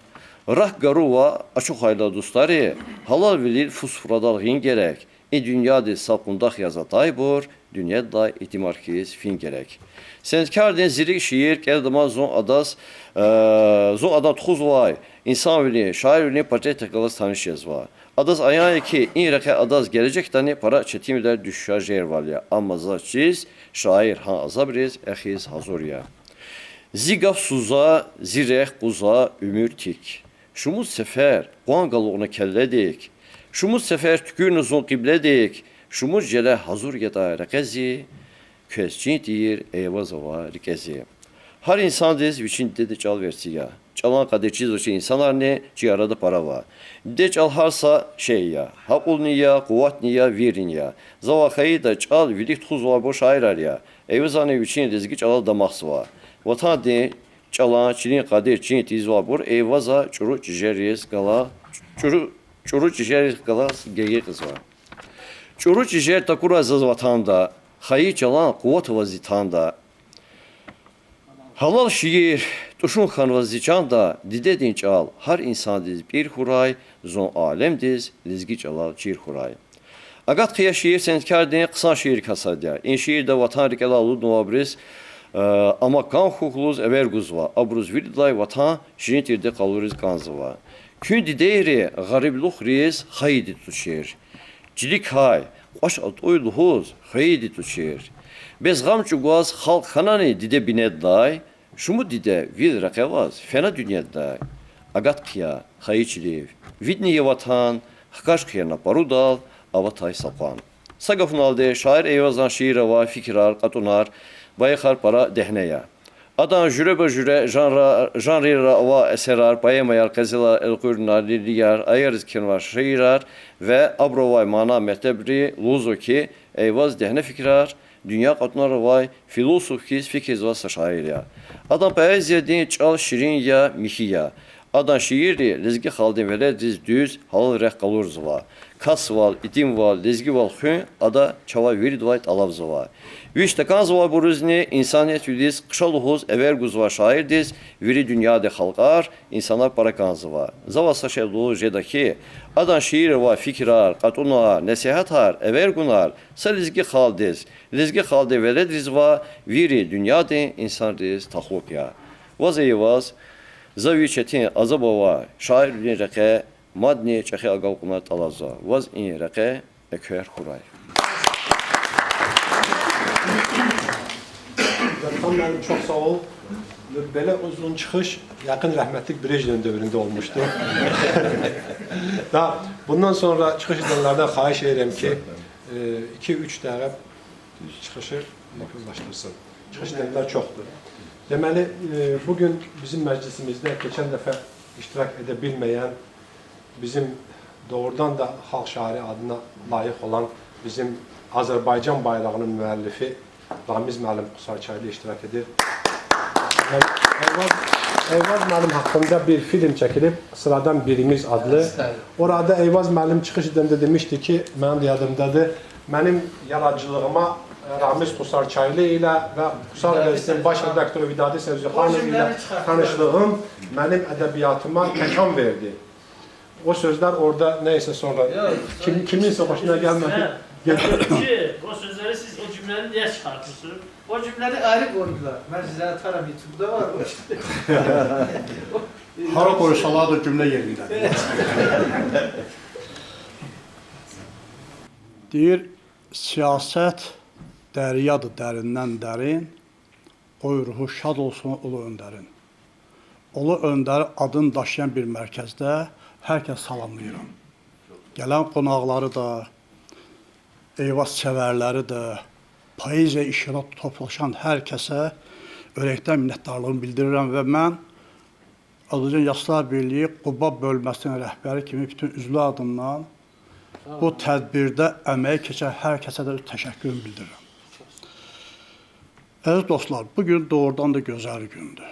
Рак гару ва ачухайла дустари, гьалалвилин фу суфрадал гъин герек. И дуьньядиз са къундах яз атайбур, дуьньядилай итимар хьиз фин герек. Сенткардин зи рикӀ шиир кӀелдамаз зун адаз, э, зун адан тухузвай инсанвилин, шаирвилин портретдихъ галаз таниш жезва. Адаз аян я хьи, и рекье адаз гележегдани пара четинвилер дуьшуьш жервал я, амма заз чиз, шаир гьа азабриз эхиз гьазур я. Зи гаф суза, зи рехъ къуза, уьмуьр тик. Шумуд сефер къван галукьна келледик, шумуд сефер туькӀуьрна зун къибледик, шумуд желе гьазур ятӀа рекье зи, квез чин тийир Эйваз ава рикӀе зи. Гьар инсандиз вичин дидеди чӀал верцӀи я. ЧӀалан къадир чизвачир инсанарни чи арада пара ава. Диде чӀал гьар са шей я: гьакьулни я, къуватни я, вирин я. Завай хайида чӀал вилик тухузвайбур шаирар я. Эйвазани вичин лезги чӀалал дамахзава. Ватандин чӀалан чилин къадир чин тийизвайбур Эйваза чӀуру чӀижериз гала, чӀуру, чӀуру чӀижерихъ галаз гекъигзава. ЧӀуру чӀижер такурай заз Ватанда, хайи чӀалан къуват ава зи танда. Гьалал шиир тӀушун хьанва зи чанда, дидедин чӀал гьар инсандиз пӀир хьурай, зун алемдиз лезги чӀалал чир хьурай. Агат хъия шиир Сенткардин хъсан шииррикай сад я. И шиирда Ватан рикӀелай алуднавайбуруз, э, ама кам хьухь лугьуз эвер гузва, абуруз виридалай Ватан ширин тирди къалуриз кӀанзава. Куьн дидейри гъариблухриз хайиди тушир. Чиликай кьвач атӀуй лугьуз хвейиди тушир. Бес гъам чӀугваз халкь хьанани диде бинедилай, шумуд диде вил рекье аваз фена дуьньядилай. Агат хъия, хайи чилив, видни я Ватан, хкаж хъия на парудал аватай са къван. Са гафуналди, шаир Эйвазан шиирра авай фикирар, кьатӀунар, байихар пара дегьне я. Адан жуьреба-жуьре жанра-, жанррийра авай эсерар, поэмаяр, къезилар, элкъуьрунар, лирикаяр, аялриз кхьенвай шиирар ва абуру авай мана-метлебри лугьузва хьи, Эйваз дегьне фикирар, дуьнья кьатӀунар авай философ хьиз фикирзавай са шаир я. Адан поэзиядин чӀал ширин я, михьи я. Адан шиирри лезги халкьдин веледриз дуьз, гьалал рехъ къалурзава. Касвал, итимвал, лезгивал хуьн ада чавай виридалай тӀалабзава. Вич такӀанзавайбурузни инсаниятвилиз хъша лугьуз эвер гузвай шаирдиз вири дуьньядин халкьар, инсанар пара кӀанзава. Завай са шей лугьуз жеда хьи, адан шиирра авай фикирар, кьатӀунар, несигьатар, эвер гунар са лезги халкьдиз, лезги халкьдин веледриз ва вири дуьньядин инсанриз тахлук я. Ваз, Эйваз, за ви четин азаб авай шаирвилин рекье мадни чӀехи агалкьунар тӀалабзава. Ваз и рекье эквер хьурай. Gökhan müəllim, çox sağ ol. Böyle uzun çıkış yakın rahmetlik Brejnev dövründe olmuştu. Da bundan sonra çıkış edenlerden xahiş ederim ki, e, iki-üç dəqiqə çıxışı yekunlaşdırsın. Çıkış edənlər çoxdur. Deməli, e, bugün bizim məclisimizdə keçən dəfə iştirak edə bilməyən, bizim doğrudan da xalq şairi adına layiq olan bizim Azərbaycan bayrağının müəllifi Ramiz müəllim Qusarçaylı iştirak edir. Eyvaz, Eyvaz müəllim haqqında bir film çəkilib, Sıradan Birimiz adlı. Orada Eyvaz müəllim çıxış edəndə demişdi ki, mənim də yadımdadır, mənim yaradıcılığıma, e, Ramiz Qusarçaylı ilə və Qusar qəzetinin baş redaktoru Vidadi Sevzixanov ilə tanışlığım mənim ədəbiyatıma təkan verdi. O sözlər orada nəysə sonra kim, kiminsə xoşuna gəlmədi. Ki, o sözləri siz, o cümləni niyə çıxartırsınız? O cümləni ayrı qoydular. Mən sizə atarım, YouTube-da var. Hara qoysalar da cümlə yerindədir. Deyir, siyasət dəryadır dərindən dərin, qoy ruhu şad olsun ulu öndərin. Ulu öndəri adını daşıyan bir mərkəzdə hər kəsi salamlayıram. Gələn qonaqları da, Eyvaz sevərləri də, poeziya işinə toplaşan hər kəsə ürəkdən minnətdarlığımı bildirirəm və mən Azərbaycan Yazıçılar Birliyi Quba bölməsinin rəhbəri kimi bütün üzvlər adından bu tədbirdə əməyi keçən hər kəsə də öz təşəkkürümü bildirirəm. Əziz dostlar, bu gün doğrudan da gözəl gündür.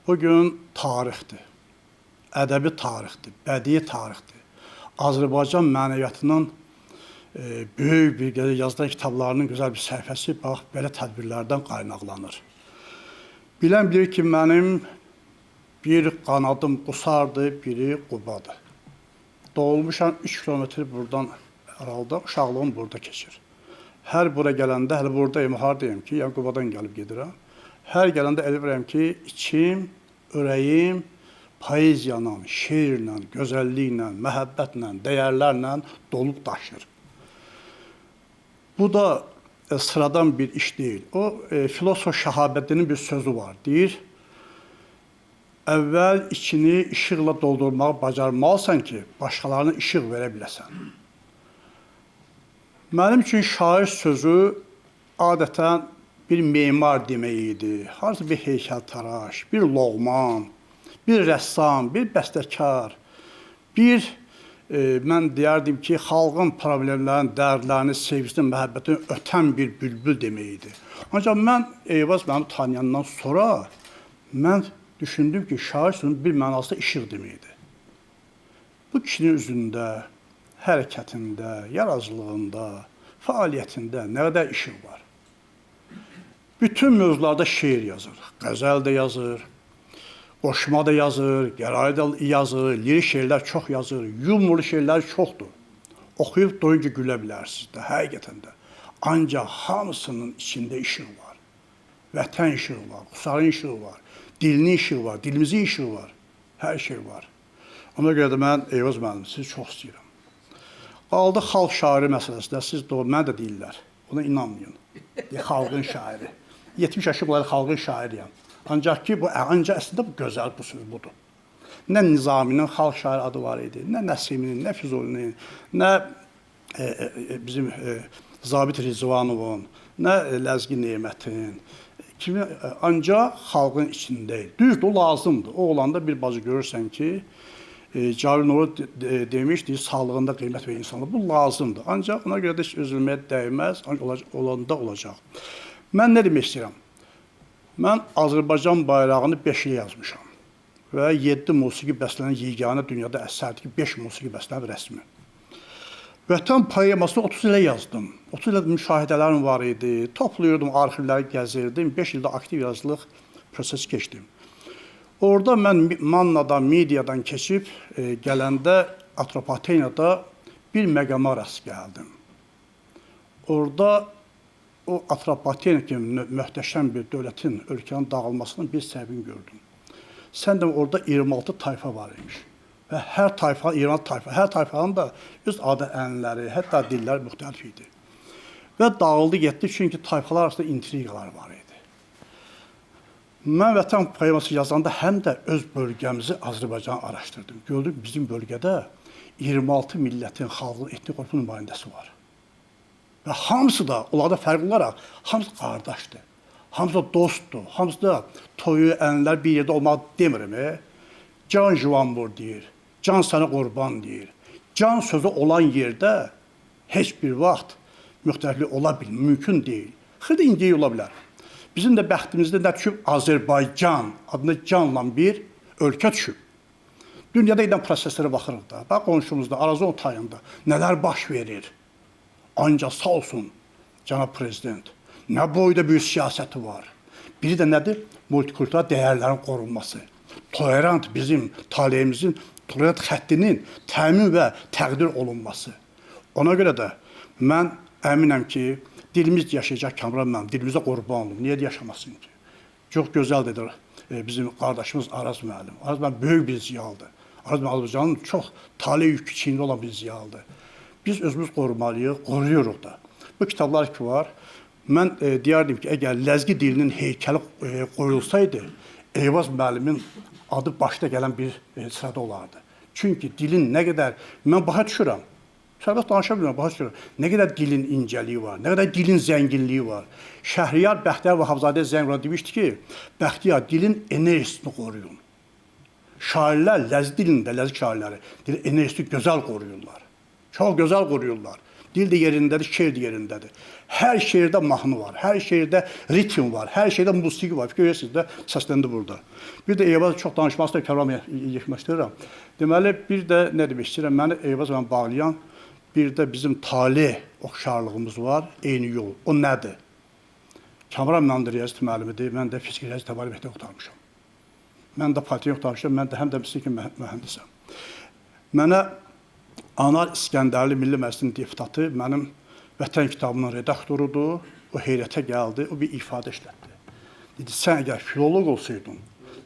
Bu gün tarixdir. Ədəbi tarixdir, bədii tarixdir. Azərbaycan mənəviyyatının, e, böyük bir, gəzə-, yazılan kitablarının gözəl bir səhifəsi, bax, belə tədbirlərdən qaynaqlanır. Bilən bilir ki, mənim Biri Qanadım, Qusardı, biri Quba'dı. Doğulmuşam üç kilometr buradan aralıda, uşaqlığım burada keçir. Her bura gələndə, hələ buradayam, hardayam ki, yəni Qubadan gəlib gedirəm. Hər gələndə elə bilirəm ki, içim, ürəyim poeziyanla, şeirlə, gözəlliklə, məhəbbətlə, dəyərlərlə dolub daşır. Bu da, e, sıradan bir iş deyil. O, e, filosof Şəhabəddinin bir sözü var, deyir, əvvəl içini işıqla doldurmağı bacarmalısan ki, başqalarına işıq verə biləsən. Mənim üçün şair sözü adətən bir memar demək idi, harasa bir heykəltaraş, bir loğman, bir rəssam, bir bəstəkar, bir, e, mən deyərdim ki, xalqın problemlərini, dərdlərini, sevgisini, məhəbbətini ötən bir bülbül demək idi. Ancaq mən Eyvaz müəllimi tanıyandan sonra mən düşündüm ki, şair sözünün bir mənası da işıq deməkdir. Bu kişinin üzündə, hərəkətində, yaradıcılığında, fəaliyyətində nə qədər işıq var. Bütün mövzularda şeir yazır, qəzəl də yazır, qoşma da yazır, qərayə də yazır, lirik şeirlər çox yazır, yumorlu şeirlər çoxdur. Oxuyub doyunca gülə bilərsiniz də, həqiqətən də. Ancaq hamısının içində işıq var. Vətən işığı var, Qusarın işığı var, dilinin işığı var, dilimizin işığı var. Hər şey var. Ona görə də mən, Eyvaz müəllim, sizi çox istəyirəm. Qaldı xalq şairi məsələsində, siz doğru, mən də deyirlər. Ona inanmayın. Deyir, xalqın şairi. Yetmiş yaşım olaydı, xalqın şairiyəm. Ancaq ki, bu, ancaq əslində bu gözəl, bu söz budur. Nə Nizaminin xalq şairi adı var idi, nə Nəsiminin, nə Füzulinin, nə, e, e, e, bizim, e, Zabit Rizvanovun, nə, e, Ləzgi Nemətin kimi, e, ancaq xalqın içində idi. Düzdür, o lazımdır. O olanda bir bacı görürsən ki, e, Cavir Nuri de-, de-, demişdi, sağlığında qiymət ver insanlara. Bu lazımdır. Ancaq ona görə də heç üzülməyə dəyməz. Ancaq olac-, olanda olacaq. Mən nə demək istəyirəm? Mən Azərbaycan bayrağını beş ilə yazmışam. Və yeddi musiqi bəstələnən yeganə dünyada əsərdir ki, beş musiqi bəstələnib rəsmi. Vətən poemasını otuz ilə yazdım. Otuz ilə müşahidələrim var idi. Topluyurdum, arxivləri gəzirdim. Beş ildə aktiv yaradıcılıq prosesi keçdim. Orada mən Mi-, Mannadan, Midiyadan keçib, e, gələndə Atropatenada bir məqama rast gəldim. Orada o Atropatena kimi mö-, möhtəşəm bir dövlətin, ölkənin dağılmasının bir səbəbini gördüm. Sən də orada iyirmi altı tayfa var imiş. Və hər tayfa, iyirmi altı tayfa, hər tayfanın da öz adı, ənənələri, hətta dilləri müxtəlif idi. Və dağıldı getdi, çünki tayfalar arasında intriqalar var idi. Mən Vətən poeması yazanda həm də öz bölgəmizi, Azərbaycanı araşdırdım. Gördüm ki, bizim bölgədə iyirmi altı millətin, xalqın, etnik qrupunun nümayəndəsi var. Və hamısı da, onlarda fərqli olaraq, hamısı qardaşdır. Hamısı da dostdur. Hamısı da toyu, ənənələr bir yerdə olmaq demirəm, e. Can Juanbur deyir, can sənə qurban deyir. Can sözü olan yerdə heç bir vaxt müxtəliflik ola bil-, mümkün deyil. Xırda incəlik ola bilər. Bizim də bəxtimizdə nə düşüb, Azərbaycan adında canla bir ölkə düşüb. Dünyada gedən proseslərə baxırıq da. Bax, qonşumuzda, Arazon tayında nələr baş verir. Ancaq sağ olsun, cənab prezident, nə boyda böyük siyasəti var. Biri də nədir? Multikultural dəyərlərin qorunması. Tolerant, bizim taleyimizin tolerant xəttinin təmin və təqdir olunması. Ona görə də mən əminəm ki, dilimiz yaşayacaq, Kamran müəllim, dilimizə qurban olum. Niyə yaşamasın ki? Çox gözəl dedi, e, bizim qardaşımız Araz müəllim. Araz müəllim böyük bir ziyalıdır. Araz müəllim Azərbaycanın çox taley yükü çiynində olan bir ziyalıdır. Biz özümüz qorumalıyıq, qoruyuruq da. Bu kitablar ki var, mən, e, deyərdim ki, əgər ləzgi dilinin heykəli, e, qoyulsaydı, Eyvaz müəllimin adı başda gələn bir, e, sırada olardı. Çünki dilin nə qədər, mən başa düşürəm, Sərbəst danışa bilmirəm, başa düşürəm. Nə qədər dilin incəliyi var, nə qədər dilin zənginliyi var. Şəhriyar Bəxtiyar Vahabzadə zəng vuranda demişdi ki, Bəxtiyar, dilin enerjisini qoruyun. Şairlər ləzgi dilində, ləzgi şairləri dilin enerjisini gözəl qoruyurlar. Çox gözəl qoruyurlar. Dil də yerindədir, şeir də yerindədir. Hər şeirdə mahnı var, hər şeirdə ritm var, hər şeydə musiqi var. Fikir verirsiniz də, səsləndi burada. Bir də Eyvaz, çox danışmaq istəyirəm, Kəram, ye-, yekunlaşdırıram. Deməli, bir də nə demək istəyirəm, məni Eyvazla bağlayan bir də bizim taleh oxşarlığımız var, eyni yol. O nədir? Kamran müəllim də riyaziyyat müəllimidir, mən də fiziki riyaziyyat etibarı məktəb qurtarmışam. Мен de politexnik tavşir, men de həm də sizinki mə-, mühəndisəm. Mənə Anar İskəndərli, Milli Məclisin deputatı, mənim Vətən kitabının redaktorudur. O heyrətə gəldi, o bir ifadə işlətdi. Dedi, "Sən əgər filoloq olsaydın,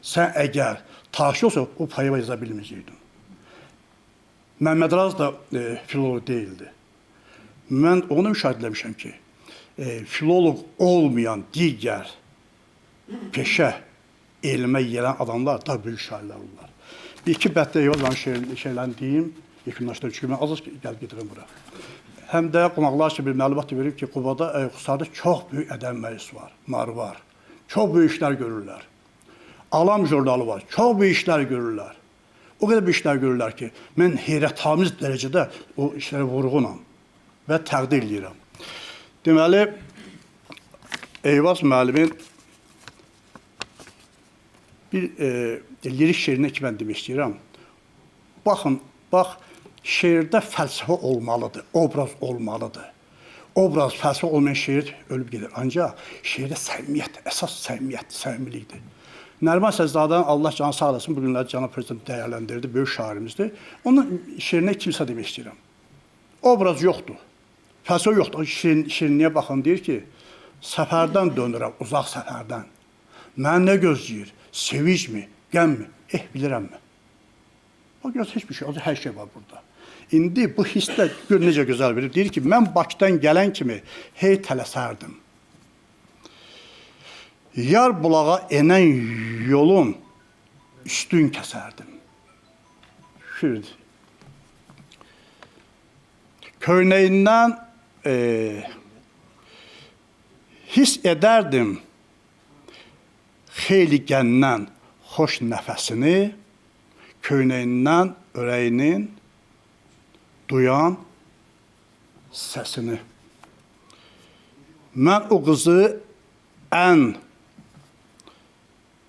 sən əgər tarixçi olsaydın, o poema yaza bilməyəcəkdin." Məmməd Araz da, e, filoloq deyildi. Mən onu müşahidə eləmişəm ki, e, filoloq olmayan digər peşə elmə yiyələn adamlar daha böyük şairlər olurlar. Bir iki bətdə Eyvaz Məmməd şeir-, şeylərini deyim, yekunlaşdırım, çünki mən az-az gəlib gedirəm bura. Həm də qonaqlar üçün bir məlumat da verim ki, Qubada, e, Qusarda çox böyük ədəbi məclis var, Marvar. Çox böyük işlər görürlər. Alam jurnalı var, çox böyük işlər görürlər. O qədər bir işlər görürlər ki, mən heyrətamiz dərəcədə o işlərə vurğunam və təqdir eləyirəm. Deməli, Eyvaz müəllimin bir, e, lirik şeirini ki, mən demək istəyirəm. Baxın, bax, şeirdə fəlsəfə olmalıdır, obraz olmalıdır. Obraz, fəlsəfə olmayan şeir ölüb gedir. Ancaq şeirdə səmimiyyət, əsas səmimiyyət, səmimilikdir. Nəriman Səcizadə, Allah canı sağ eləsin, bu günləri cənab prezident dəyərləndirdi, böyük şairimizdir. Onun şeirinə iki misra demək istəyirəm. Obraz yoxdur, fəlsəfə yoxdur. Şirin-, şirinliyə baxın, deyir ki, səfərdən dönürəm, uzaq səfərdən. Məni nə gözləyir? Sevincmi, qəmmi? Eh, bilirəmmi? O göz heç bir şey, ancaq hər şey var burada. İndi bu hissdə gör necə gözəl verir. Deyir ki, mən Bakıdan gələn kimi hey tələsərdim. Yar bulağa enən yolun üstün kəsərdim. Şudur. Köynəyindən, e, hiss edərdim xeyli qəndən xoş nəfəsini, köynəyindən ürəyinin duyan səsini. Mən o qızı ən,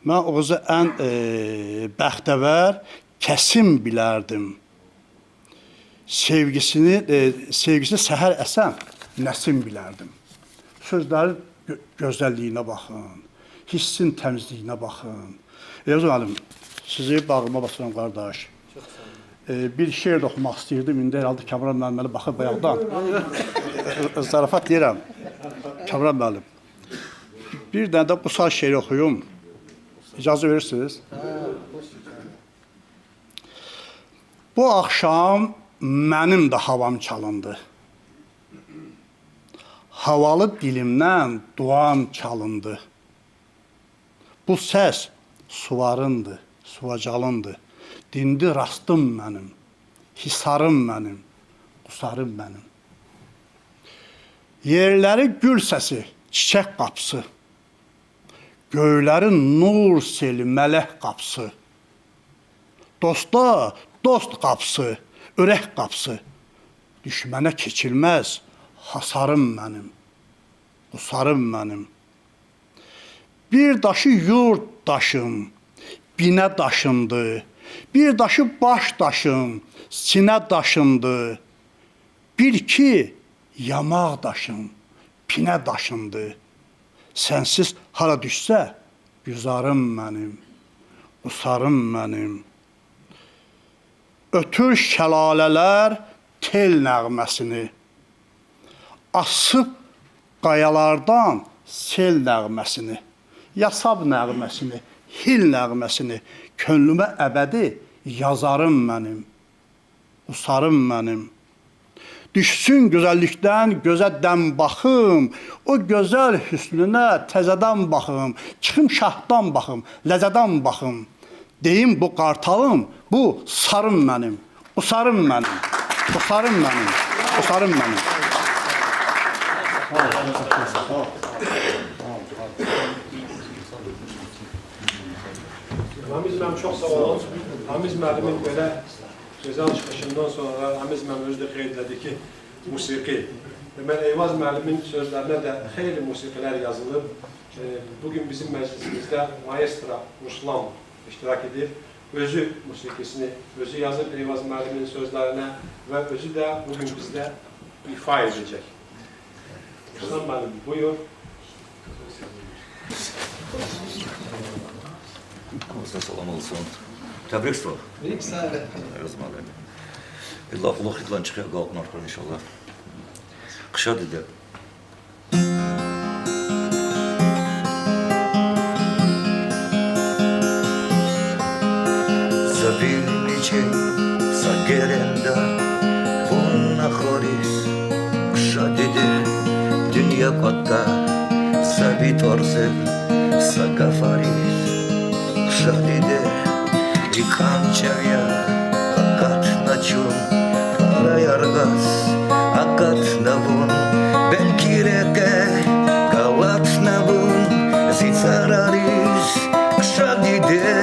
mən o qızı ən, e, bəxtəvər kəsim bilərdim. Sevgisini, e, sevgisini səhər əsən nəsim bilərdim. Sözlərin gö-, gözəlliyinə baxın, hissin təmizliyinə baxın. Eyvaz müəllim, sizi bağrıma basıram, qardaş. E, bir şeir də oxumaq istəyirdim. İndi hər halda Kamran müəllim mənə baxır bayaqdan. E, zarafat deyirəm. Kamran müəllim, bir dənə də Qusar şeiri oxuyum. İcazə verirsiniz? Bu axşam mənim də havam çalındı. Havalı dilimdən duam çalındı. Bu səs Suvarındı, Suvacalındı. Dindi rastım mənim, hisarım mənim, Qusarım mənim. Yerləri gül səsi, çiçək qapısı, göyləri nur seli, mələk qapısı. Dosta dost qapısı, ürək qapısı. Düşmənə keçilməz hasarım mənim, Qusarım mənim. Bir daşı yurd daşım, binə daşındı. Bir daşı baş daşım, sinə daşındı. Bil ki, yamaq daşım, pinə daşındı. Sənsiz hara düşsə güzarım mənim, Qusarım mənim. Ötür şəlalələr tel nəğməsini, asıb qayalardan sel nəğməsini, yasab nəğməsini, hil nəğməsini könlümə əbədi yazarım mənim, Qusarım mənim. Düşsün gözəllikdən gözə dəm baxım, o gözəl hüsnünə təzədən baxım, çıxım şahdan baxım, ləzzədən baxım. Deyim bu qartalım, bu sarım mənim, Qusarım mənim, Qusarım mənim, Qusarım mənim. Ramiz müəllim, çox sağ olun. Ramiz müəllimin belə gözəl çıxışından sonra Ramiz müəllim özü də qeyd elədi ki, musiqi. Deməli, Eyvaz müəllimin sözlərinə də xeyli musiqilər yazılıb. E, bu gün bizim məclisimizdə maestro Ruslan iştirak edir. Özü musiqisini özü yazıb Eyvaz müəllimin sözlərinə və özü də bu gün bizdə ifa edəcək. Ruslan müəllim, buyur. Ваз салам алсун. Тебрикзава. Тебрик, сагърай. Эйваз муаллим. Илла кьулухъ идалай чӀехи агалкьунар хьуй, иншаллагь. Хъша диде. За виличи са геренда вун ахвариз, хъша диде, дуьнья кӀватӀда са ви тӀварцел, са гафариз, хъша диде, и кӀан чӀав я, акатна чун, пара яргъаз акатна вун, белки рекье галатна вун зи цӀарариз, хъша диде.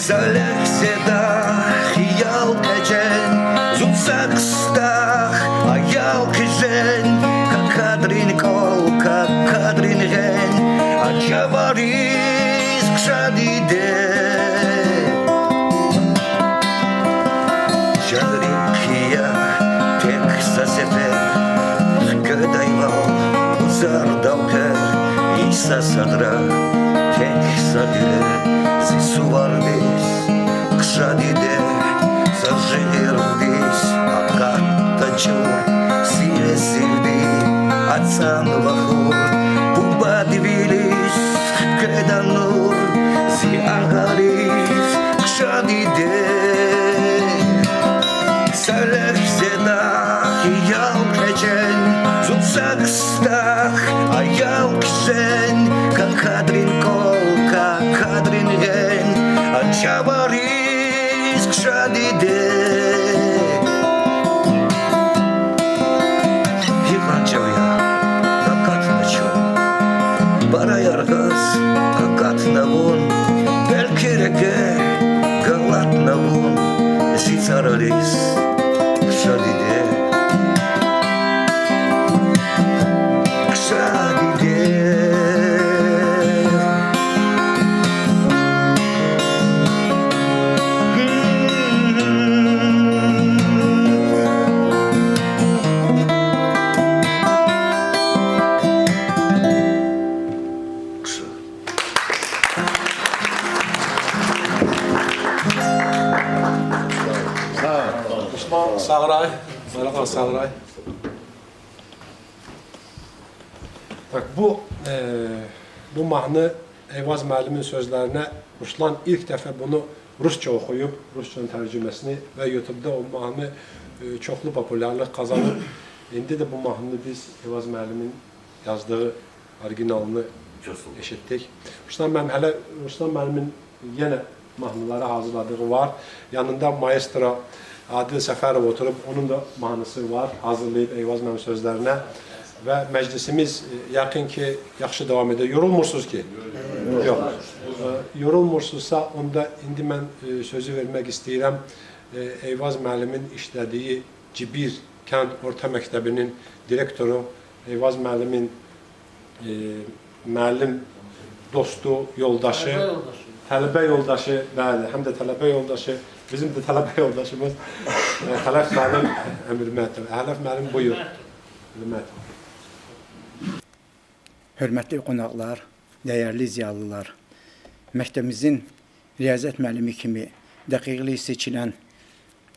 Са легьзеда хиял кьечӀен, зун са кстах аял хъижен, какадрин кӀвал, какадрин гъен, а чавариз, хъша диде. Чарин хъия тек са сефер, хкведайвал гузар далкъер, и са садра тек са гъиле зи суварриз, хъша диде. Са жигьердиз акатда чун, сиве сивди ацӀан вахур, бубадин вилиз хкведа нур зи агъариз, хъша диде. Са легьзеда хиял кьечӀен, зун са кстах аял хъижен, какадрин кӀвал, какадрин гъен, а чавариз, хъша диде. Гьикьван чӀав я, акатна чун, пара яргъаз акатна вун, белки рекье галатна вун зи цӀарариз, хъша диде. Хъша диде. Сагърай, Маракъан, сагърай. Так, бу, э, бу магьны Эйваз муаллимин сёзлерине Руслан илк дефе буну русча охуюб, русча таржумесини ва ютубда о магьны, э, чухлу популярлыкь къазаныб. Инди де бу магьныни биз Эйваз муаллимин яздыгъы оригиналны эшитдик. Руслан муаллим, гьеле Руслан муаллимин ена магьнылары гьазырладыгъы вар. Янында маэстро Адил Сеферов отуруб, онун да магьнысы вар, гьазырлайыб Эйваз муаллимин сёзлерине. Ва межлисимиз, э, якъин ки, яхшы давам эде. Ёрулмурсуз ки? Ёкъ. Э, ёрулмурсузса, онда инди мен, э, сёзю вермек истейирем, э, Эйваз муаллимин ишледиги Жибир кент орта мектебинин директору, Эйваз муаллимин э, муаллим, досту, ёлдашы, талебе ёлдашы, бели, гьам да талебе ёлдашы, бизин де талебе ёлдашымыз, э, Гьалеф муаллим Эмирметов. Гьалеф муаллим, буюр. Гьуьрметли. Гьуьрметли къонакълар, деерли зиялылар! Мектебимизин риязият муаллими кими декьикьли сечилен,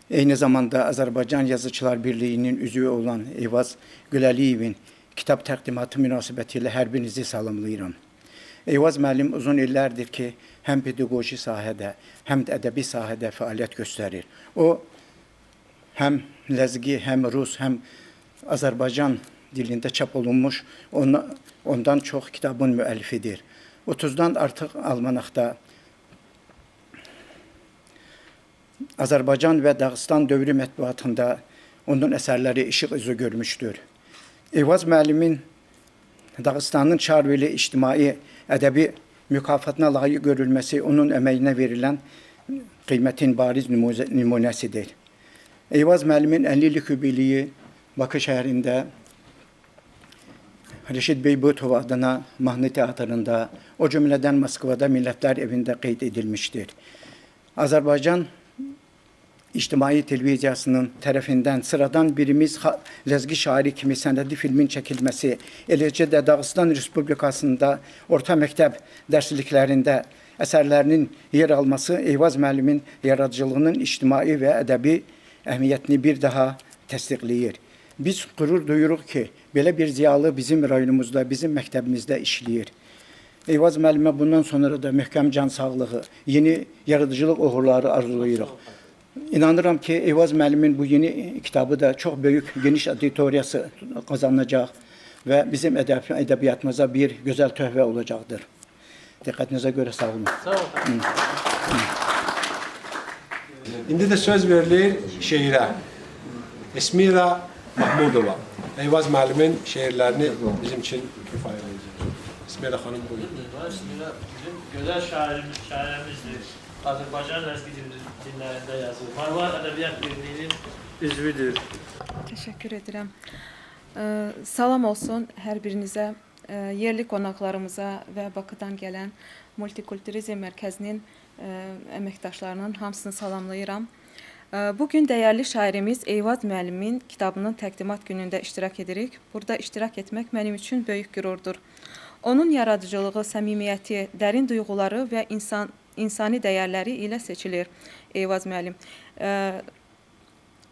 эйни заманда Азербайжан Язычылар Бирлигинин уьзви олан Эйваз Гуьлалиевин китаб такъдиматы мунасибатиле гьар биринизи саламлайран. Эйваз муаллим узун иллердир ки, гьам педагогик сагьеде, гьам эдеби сагьеде фаалият гёстерир. О гьам лезги, гьам рус, гьам азербайжан дилинде чап олунмуш он-, ондан чухсагъул китабун муаллифидир. Утуздан артух альманахда Азербайжан ва Дагъустан дяве метбуатында онун эсерлери ишыкь юзю гёрмушдюр. Эйваз муаллимин Дагъустанын Чарвили ижтимаи-эдеби мукафатна лайих гёрюлмеси онун эмегине верилен къиметин бариз нумуз-, нумунесидир. Эйваз муаллимин эллилуьн юбилеи Баку шегьринде Решит Бейбутов адына магьны театринда, о жуьмледен Москвада Миллетлер эвинде къейд эдилмишдир. Азербайжан İctimai televiziyasının terefinden sıradan birimiz ha-, lezgi şairi kimi senedi filmin çekilmesi, eləcə də Dağıstan Respublikasında orta məktəb dərsliklərində əsərlərinin yer alması Eyvaz müəllimin yaradıcılığının ictimai və ədəbi əhəmiyyətini bir daha təsdiqləyir. Biz ğürur duyuruq ki, belə bir ziyalı bizim rayonumuzda, bizim məktəbimizdə işləyir. Eyvaz müəllimə bundan sonra da möhkəm can sağlığı, yeni yaradıcılıq uğurları arzulayırıq. İnanıram ki, Eyvaz müəllimin bu yeni kitabı da çox böyük, geniş auditoriyası qazanacaq və bizim ədəb-, ədəbiyyatımıza bir gözəl töhfə olacaqdır. Diqqətinizə görə sağ olun. Sağ ol. İndi də söz verilir şeirə. Esmira Mahmudova. Eyvaz müəllimin şeirlərini bizim üçün ifadə edəcək. Esmira xanım, buyurun. Esmira bizim gözəl şairimiz, şairəmizdir. Azərbaycan ləzgi dil-, dillərində yazır. Marmar Ədəbiyyat Birliyinin üzvüdür. Təşəkkür edirəm. Ə, salam olsun hər birinizə, ə, yerli qonaqlarımıza və Bakıdan gələn Multikulturizm Mərkəzinin, ə, əməkdaşlarının hamısını salamlayıram. Ə, bu gün dəyərli şairimiz Eyvaz müəllimin kitabının təqdimat günündə iştirak edirik. Burada iştirak etmək mənim üçün böyük qürurdur. Onun yaradıcılığı, səmimiyyəti, dərin duyğuları və insan, insani dəyərləri ilə seçilir Eyvaz müəllim. Ə,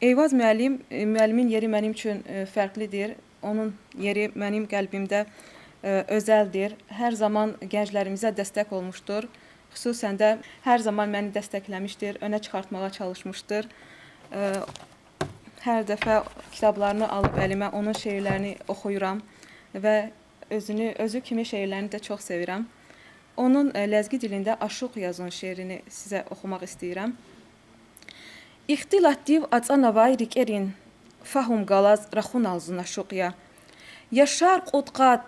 Eyvaz müəllim, e, müəllimin yeri mənim üçün, e, fərqlidir. Onun yeri mənim qəlbimdə, e, özəldir. Hər zaman gənclərimizə dəstək olmuşdur. Xüsusən də hər zaman məni dəstəkləmişdir, önə çıxartmağa çalışmışdır. E, hər dəfə kitablarını alıb əlimə, onun şeirlərini oxuyuram və özünü, özü kimi şeirlərini də çox sevirəm. Onun, e, ləzgi dilində Aşuq yazın şeirini sizə oxumaq istəyirəm. Ихтилатдив ацӀанавай рикӀерин фагьум галаз рахунал зун ашукь я. Яшар кьудкъад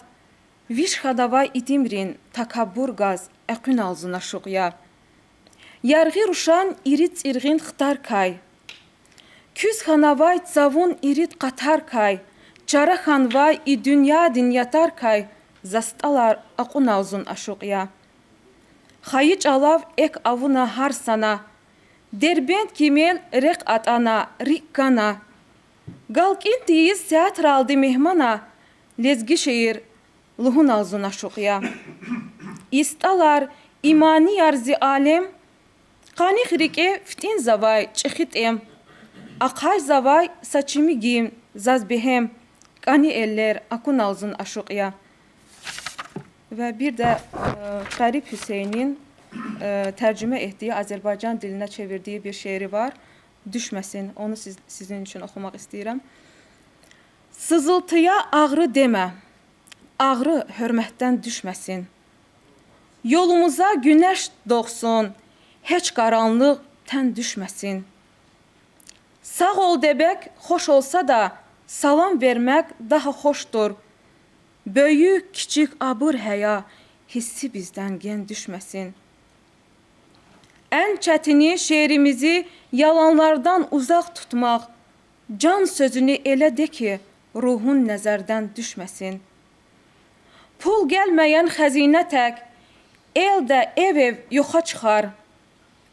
виш хьанавай итимрин такаббур газ экъуьнал зун ашукь я. Яргъи рушан ирид цӀиргъин хтаркай, куьз хьанавай цавун ирид къатаркай, чара хьанвай и дуьньядин ятаркай за стӀалар акьунал зун ашукь я. Хайи чӀалав экв авуна гьар сана, Дербент кимел рехъ атӀана, рикӀ кана. ГалкӀин тийиз сятралди мегьмана, лезги шиир лугьунал зун ашукь я. И стӀалар, и манияр зи алем, къаних рикӀе фитӀинзавай чӀехи тӀем. Ахъайзавай са чими гимн заз бегьем, кӀани эллер акунал зун ашукь я. Ve bir de, e, Garip Hüseyin'in, e, tercüme ettiği, Azerbaycan diline çevirdiği bir şiiri var. Düşmesin, onu siz, sizin için okumak istedim. Sızıltıya ağrı deme, ağrı hürmetten düşmesin. Yolumuza güneş doğsun, hiç karanlık ten düşmesin. Sağ ol demek hoş olsa da, salam vermek daha hoştur. Büyük, küçük, abur-heya hissi bizden gen düşmesin. En çetini şiirimizi yalanlardan uzak tutmak, can sözünü ele de ki, ruhun nezerden düşmesin. Pul gelmeyen hazine tek, elde ev-ev yoxa çıkar.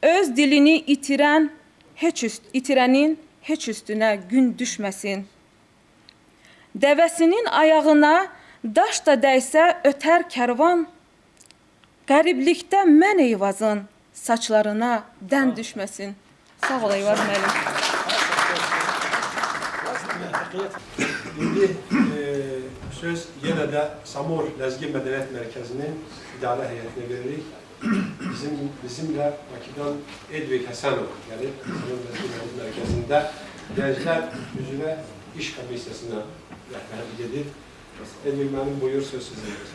Öz dilini itiren hiç üst-, itirenin hiç üstüne gün düşmesin. Devesinin ayağına daş da değse öter kervan, gariplikte men Eyvazın saçlarına den düşmesin. Sağ ol, Eyvaz müəllim. İndi, e, söz yenə də Samur Ləzgi Mədəniyyət Mərkəzinin idarə heyətinə veririk. Bizim, bizimlə Bakıdan Edvin Həsənov gəlib, Samur Ləzgi Mədəniyyət Mərkəzində gənclər üzrə iş komissiyasına rəhbərlik edir. Edvin müəllim, buyur, söz sizindir.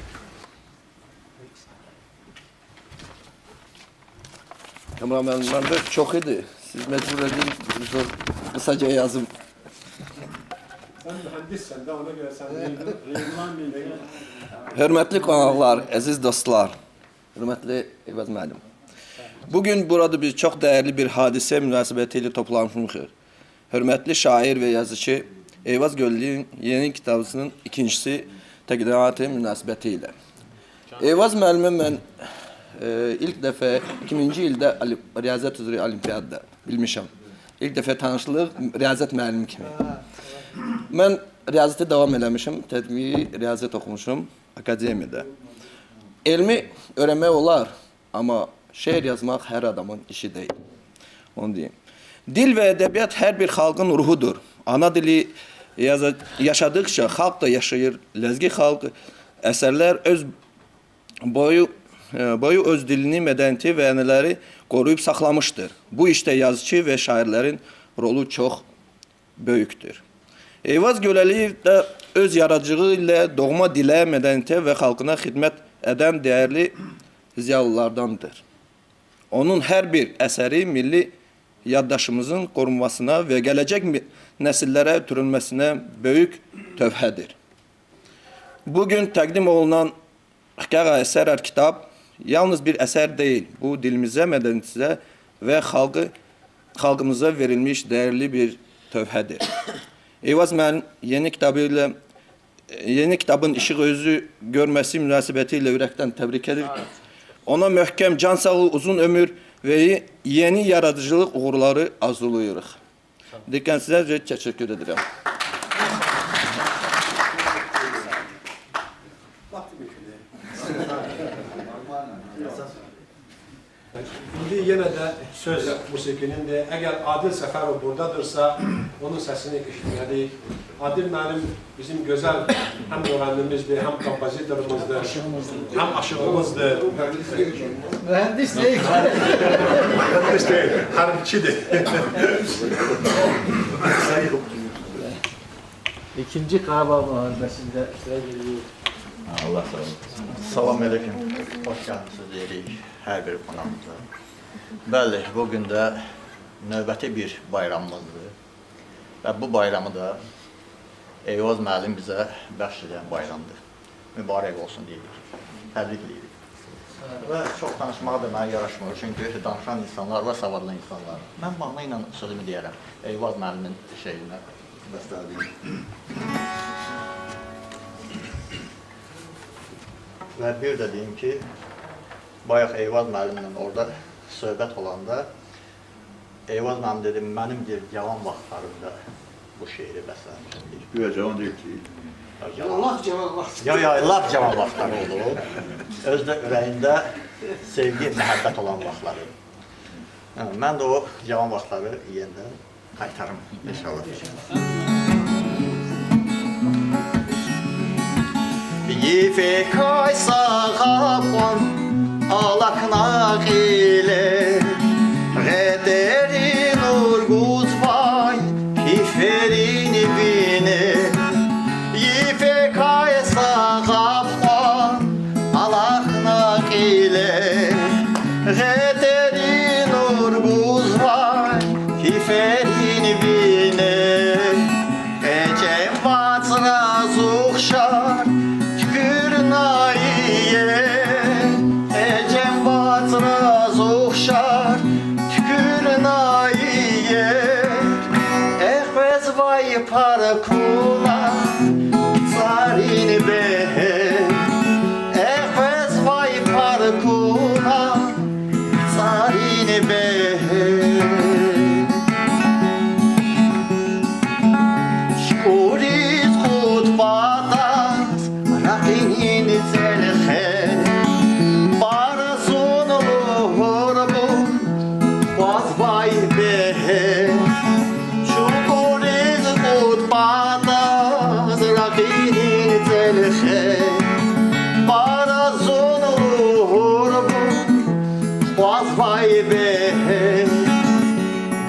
Kameramen, məndə çox idi. Siz məcbur edin, qısaca yazım. Sən mühəndissən də, ona görə sən reyman, reyman, reyman. Hörmətli qonaqlar, əziz dostlar, hörmətli Eyvaz müəllim. Bugün burada biz çox dəyərli bir hadisə münasibətilə toplanmışıq. Hörmətli şair və yazıçı Eyvaz Göllüyün yeni kitabısının ikincisi təqdimatı münasibətilə. Eyvaz müəllimi mən, e, ilk dəfə iki minci ildə ali-, riyaziyyat üzrə olimpiadada bilmişəm. İlk defa tanışlıq Riyazet müellim kimi. Ben Riyazeti devam elemişim, tedbiri Riyazet okumuşum akademiyada. İlmi öğrenme olar, ama şiir yazmaq her adamın işi değil. Onu diyeyim. Dil ve edebiyat her bir halkın ruhudur. Ana dili yaza-, yaşadıkça halk da yaşayır. Lezgi halk eserler öz boyu, e, boyu öz dilini, medeniyeti ve eneleri koruyup saklamıştır. Bu işte yazıcı ve şairlerin rolü çok büyüktür. Eyvaz Göleliyev de öz yaratıcılığı ile doğma dile, medeniyete ve halkına hizmet eden değerli ziyalılardandır. Onun her bir eseri milli yaddaşımızın korunmasına ve gelecek mi-, nesillere ötürülmesine büyük töhfedir. Bugün takdim olunan Xkâğa eserler kitab yalnız bir eser değil, bu dilimize, medeniyetimize ve halkı, halkımıza verilmiş değerli bir töhfedir. Eyvaz müellim yeni kitabıyla, yeni kitabın ışık yüzü görmesi münasebetiyle yürekten tebrik eder. Ona mühkem can sağlığı, uzun ömür ve yeni yaratıcılık uğurları arzuluyuruq. Diqqətinizə teşəkkür edirəm. İndi yenə də söz musiqinindir. Əgər Adil Səfərov buradadırsa, onun səsini eşitməliyik. Adil müəllim bizim gözəl həm müəllimimizdir, həm kompozitorumuzdur, həm aşığımızdır. Mühendis deyil. Mühendis deyil, harbçidir. İkinci Qarabağ müharibəsində iştirak edir. Allah sağ olun. Salam əleykum. Xoş gəlmisiniz deyirik hər bir qonağımıza. Bəli, bu gün də növbəti bir bayramımızdır. Və bu bayramı da Eyvaz müəllim bizə bəxş edən bayramdır. Mübarək olsun deyirik. Təbrik edirik. Və çox danışmağa da mənə yaraşmır, çünki danışan insanlar var, savadlı insanlar. Mən mahnı ilə sözümü deyərəm. Eyvaz müəllimin şeirinə. Bəstələyim. Və bir də deyim ki, bayaq Eyvaz müəllimlə orada söhbət olanda Eyvaz müəllim dedi, mənim, deyir, cavan vaxtlarımda bu şeiri bəsləmişəm, deyir. Güya cavan deyil ki. Ya, ya, lap cavan vaxtları olub. Özü də ürəyində sevgi, məhəbbət olan vaxtları. Hə, mən də o cavan vaxtları yenidən qaytarım, inşallah. Yifekay sağapon alakna qile, ğederi nur guzvay piferin vine. Yifekay sağapon alakna qile, ğederi nur guzvay piferin vine. Ecem vacra zuxşar tükürnaye, Ecem vacra zuxşar tükürnaye. Eqvez vay parkuna tsarin behe, Eqvez vay parkuna tsarin behe. Çukuriz qud pataz raqinin tselxe, para zun luhur bu qvaz vay behe. Çukuriz qud pataz raqinin tselxe, para zun luhur bu qvaz vay behe.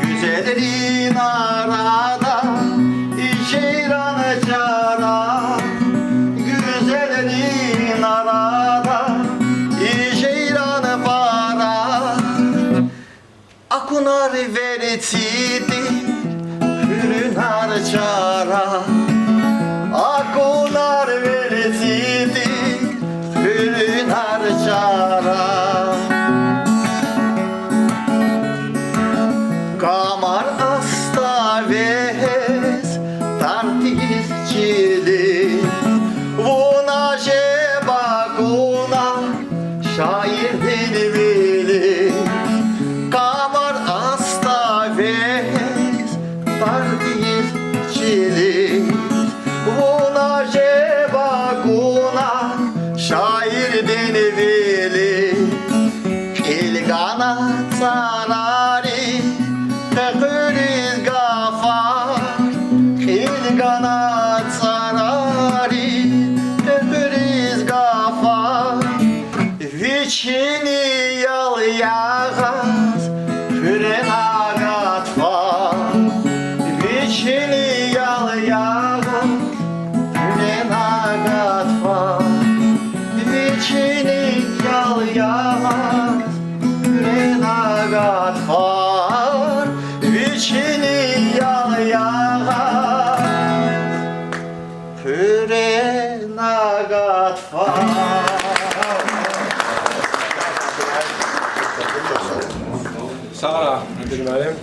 Güzellerin arada ceyran cara, güzellerin arada ceyran bara. Akunar vertsidir hürunar çara, akunar vertsidir hürunar çara. Kamar asta vez tartiz çili, vuna jeba kuna şair dilvili. Kamar asta vez Шаирдин вили кьил гана цӀарари, къекъуьриз гафар, кьил гана цӀарари, къекъуьриз гафар. Вичини ял ягъаз, пуьрена гатфа. Вичини ял ягъаз, пуьрена гатфа. Вичини ял ягъаз, пуьрена гатфа. Вичини ял ягъаз, пуьрена гатфа. Sağ ol, müdür müəllim.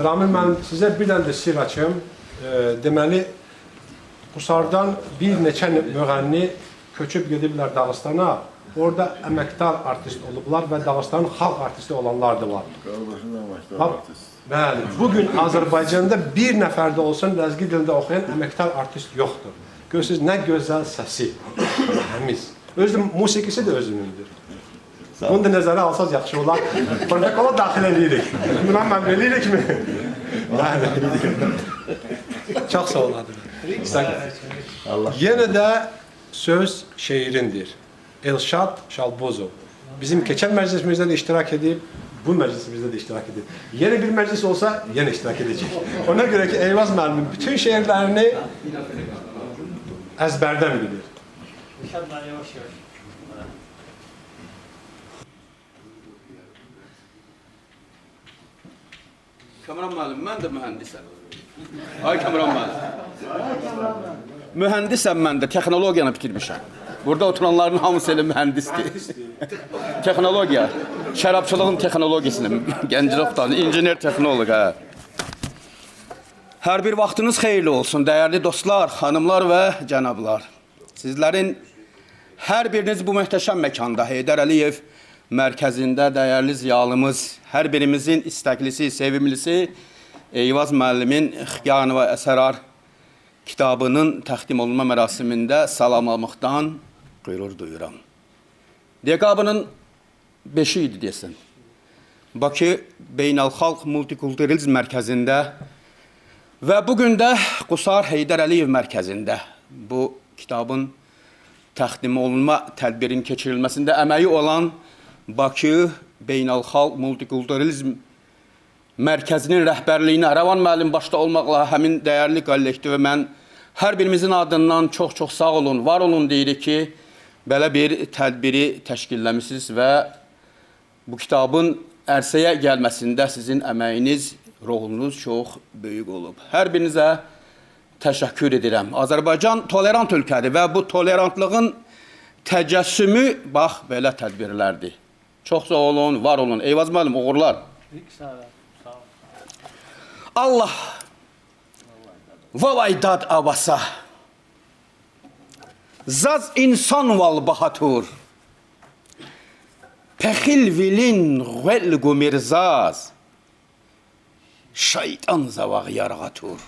Rami müəllim, sizə bir dənə də sirr açım. E, deməli, Qusardan bir neçə müğənni köçüb gediblər Dağıstana. Orada əməkdar artist olublar və Dağıstanın xalq artisti olanlar da var. Qardaşın əməkdar Bax, artist. Bəli, bu gün Azərbaycanda bir nəfər də olsun ləzgi dilində oxuyan əməkdar artist yoxdur. Görürsünüz, nə gözəl səsi, təmiz. Özü də musiqisi də özünündür. Sağ ol. Bunu da nəzərə alsaz yaxşı olar. Protokola daxil eləyirik. Bunu mən eləyirikmi? Bəli. Çox sağ ol, Adil. Sağ ol. Allah. Yenə də söz şeirindir. Elşad Şalbozov. Bizim keçən məclisimizdə də iştirak edib, bu məclisimizdə də iştirak edib. Yenə bir məclis olsa, yenə iştirak edəcək. Ona görə ki, Eyvaz müəllimin bütün şeirlərini əzbərdən bilir. Kamran müəllim, mən də mühəndisəm. Ay Kamran müəllim. Mühəndisəm mən də, texnologiyanı bitirmişəm. Burada oturanların hamısı elə mühəndisdir. Texnologiya, şərabçılığın texnologiyasını, Gəncədə qutardım, injiner texnoloq, hə. Hər bir vaxtınız xeyirli olsun, dəyərli dostlar, xanımlar və cənablar. Sizlərin hər biriniz bu möhtəşəm məkanda, Heydər Əliyev mərkəzində, dəyərli ziyalımız, hər birimizin istəklisi, sevimlisi Eyvaz müəllimin Xiyano Əsrar kitabının təqdim olunma mərasimində salamlamaqdan qürur duyuram. Dekabrın beşi idi deyəsən. Bakı Beynəlxalq Multikulturalizm Mərkəzində və bu gün də Qusar Heydər Əliyev Mərkəzində bu kitabın təqdim olunma tədbirinin keçirilməsində əməyi olan Bakı Beynəlxalq Multikulturalizm Mərkəzinin rəhbərliyinə, Rəvan müəllim başda olmaqla həmin dəyərli kollektivə mən hər birimizin adından çox-çox sağ olun, var olun deyirik ki, belə bir tədbiri təşkilləmisiniz və bu kitabın ərsəyə gəlməsində sizin əməyiniz, rolunuz çox böyük olub. Hər birinizə təşəkkür edirəm. Azərbaycan tolerant ölkədir və bu tolerantlığın təcəssümü, bax, belə tədbirlərdir. Çox sağ olun, var olun. Eyvaz müəllim, uğurlar. Sağ ol, sağ ol. Allah, vavay dad avasa. Zaz insanval bahatur. Pexilvilin ğvel gumir zaz. Şayt'an zavağ yarğatur.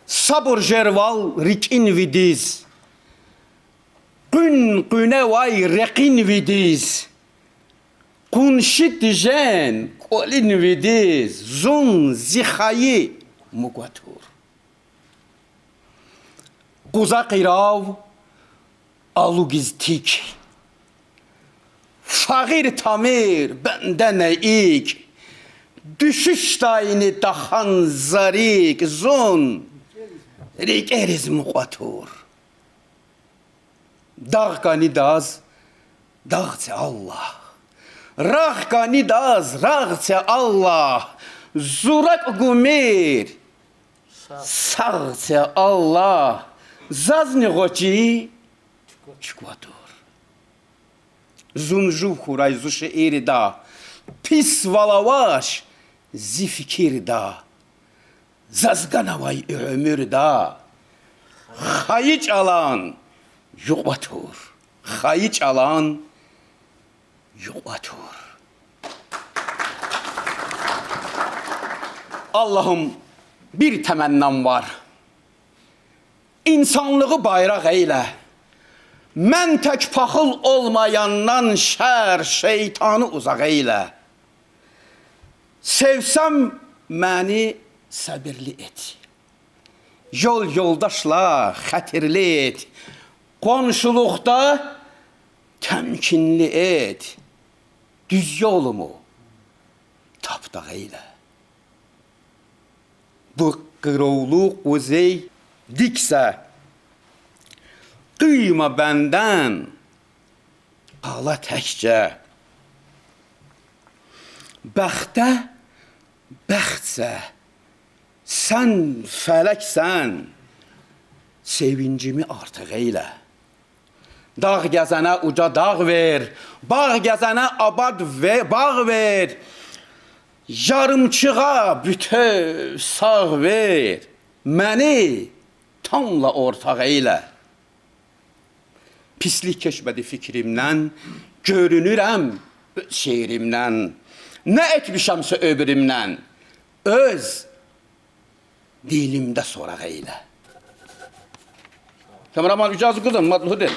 Sabur jerval rik'in vidiz. Qun qunevay reqin vidiz. Qunşi tijen k'olin vidiz. Zun zi xayi muk'vatur. Quza qirav alugiz tik. Fağir tamir bende ne ik. Düşüşdayni daxan zarik zun rik'eriz muqvatur. Dağ kani daz, dağ ce Allah. Rağ kani daz, rağ ce Allah. Zurak gumir, sağ ce Allah. Zazni ğoçi çukvatur. Zun juv huray zu şeirda. Pis valavaş zi fikirda. Zaz ganavay ömürda. Xayi ç'alan yuqvatur. Xayi ç'alan yuqvatur. Allahım, bir təmənnam var. Инсанлугъу байрагъ эйле. Мен тек пахыл олмаяндан шер, шейтанны узагъ эйле. Севсем мени себирли эт. Ёл-ёлдашла хетирли эт. Къоншулукъда темкинли эт. Дуьз ёлуму тапдагъ эйле. Бу къыровлу къузей дикса, къыйма бенден къала текже. Бахте бахтса, сен фелексен, севинцими артыгъ эйле. Дагъ гезене ужа дагъ вер, багъ гезене абад ве-, багъ вер, ярымчыгъа бютев сагъ вер, мени тамла ортагъ эйле. Пислик кечмеди фикримден, гёрюнюрем оьз шеиримден. Не этмишемсе оьбуьрумден, оьз дилимде сорагъ эйле. Камераман, ижаза гузан, мад лугьудин.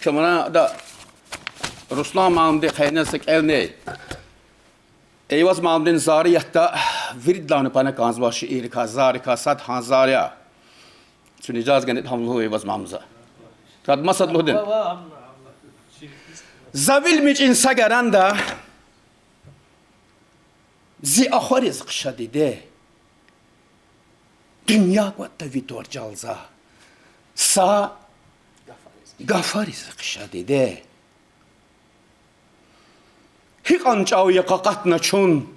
Камерада Руслан муаллимди къенин са кӀелни. Эйваз муаллимдин Зариятда виридалайни пана кӀанзавай шииррикай, Зарикай сад гьа Заря. Чун ижаза гана гьам лугьун Эйваз муаллимза. Кад масад лугьудин. За вил мичӀин са гаранда зи ахвариз хъша, диде. Дуьнья кӀватӀда ви тӀварцӀалза са гафариз хъша, диде. Гьикьван чӀав я къакъатна чун,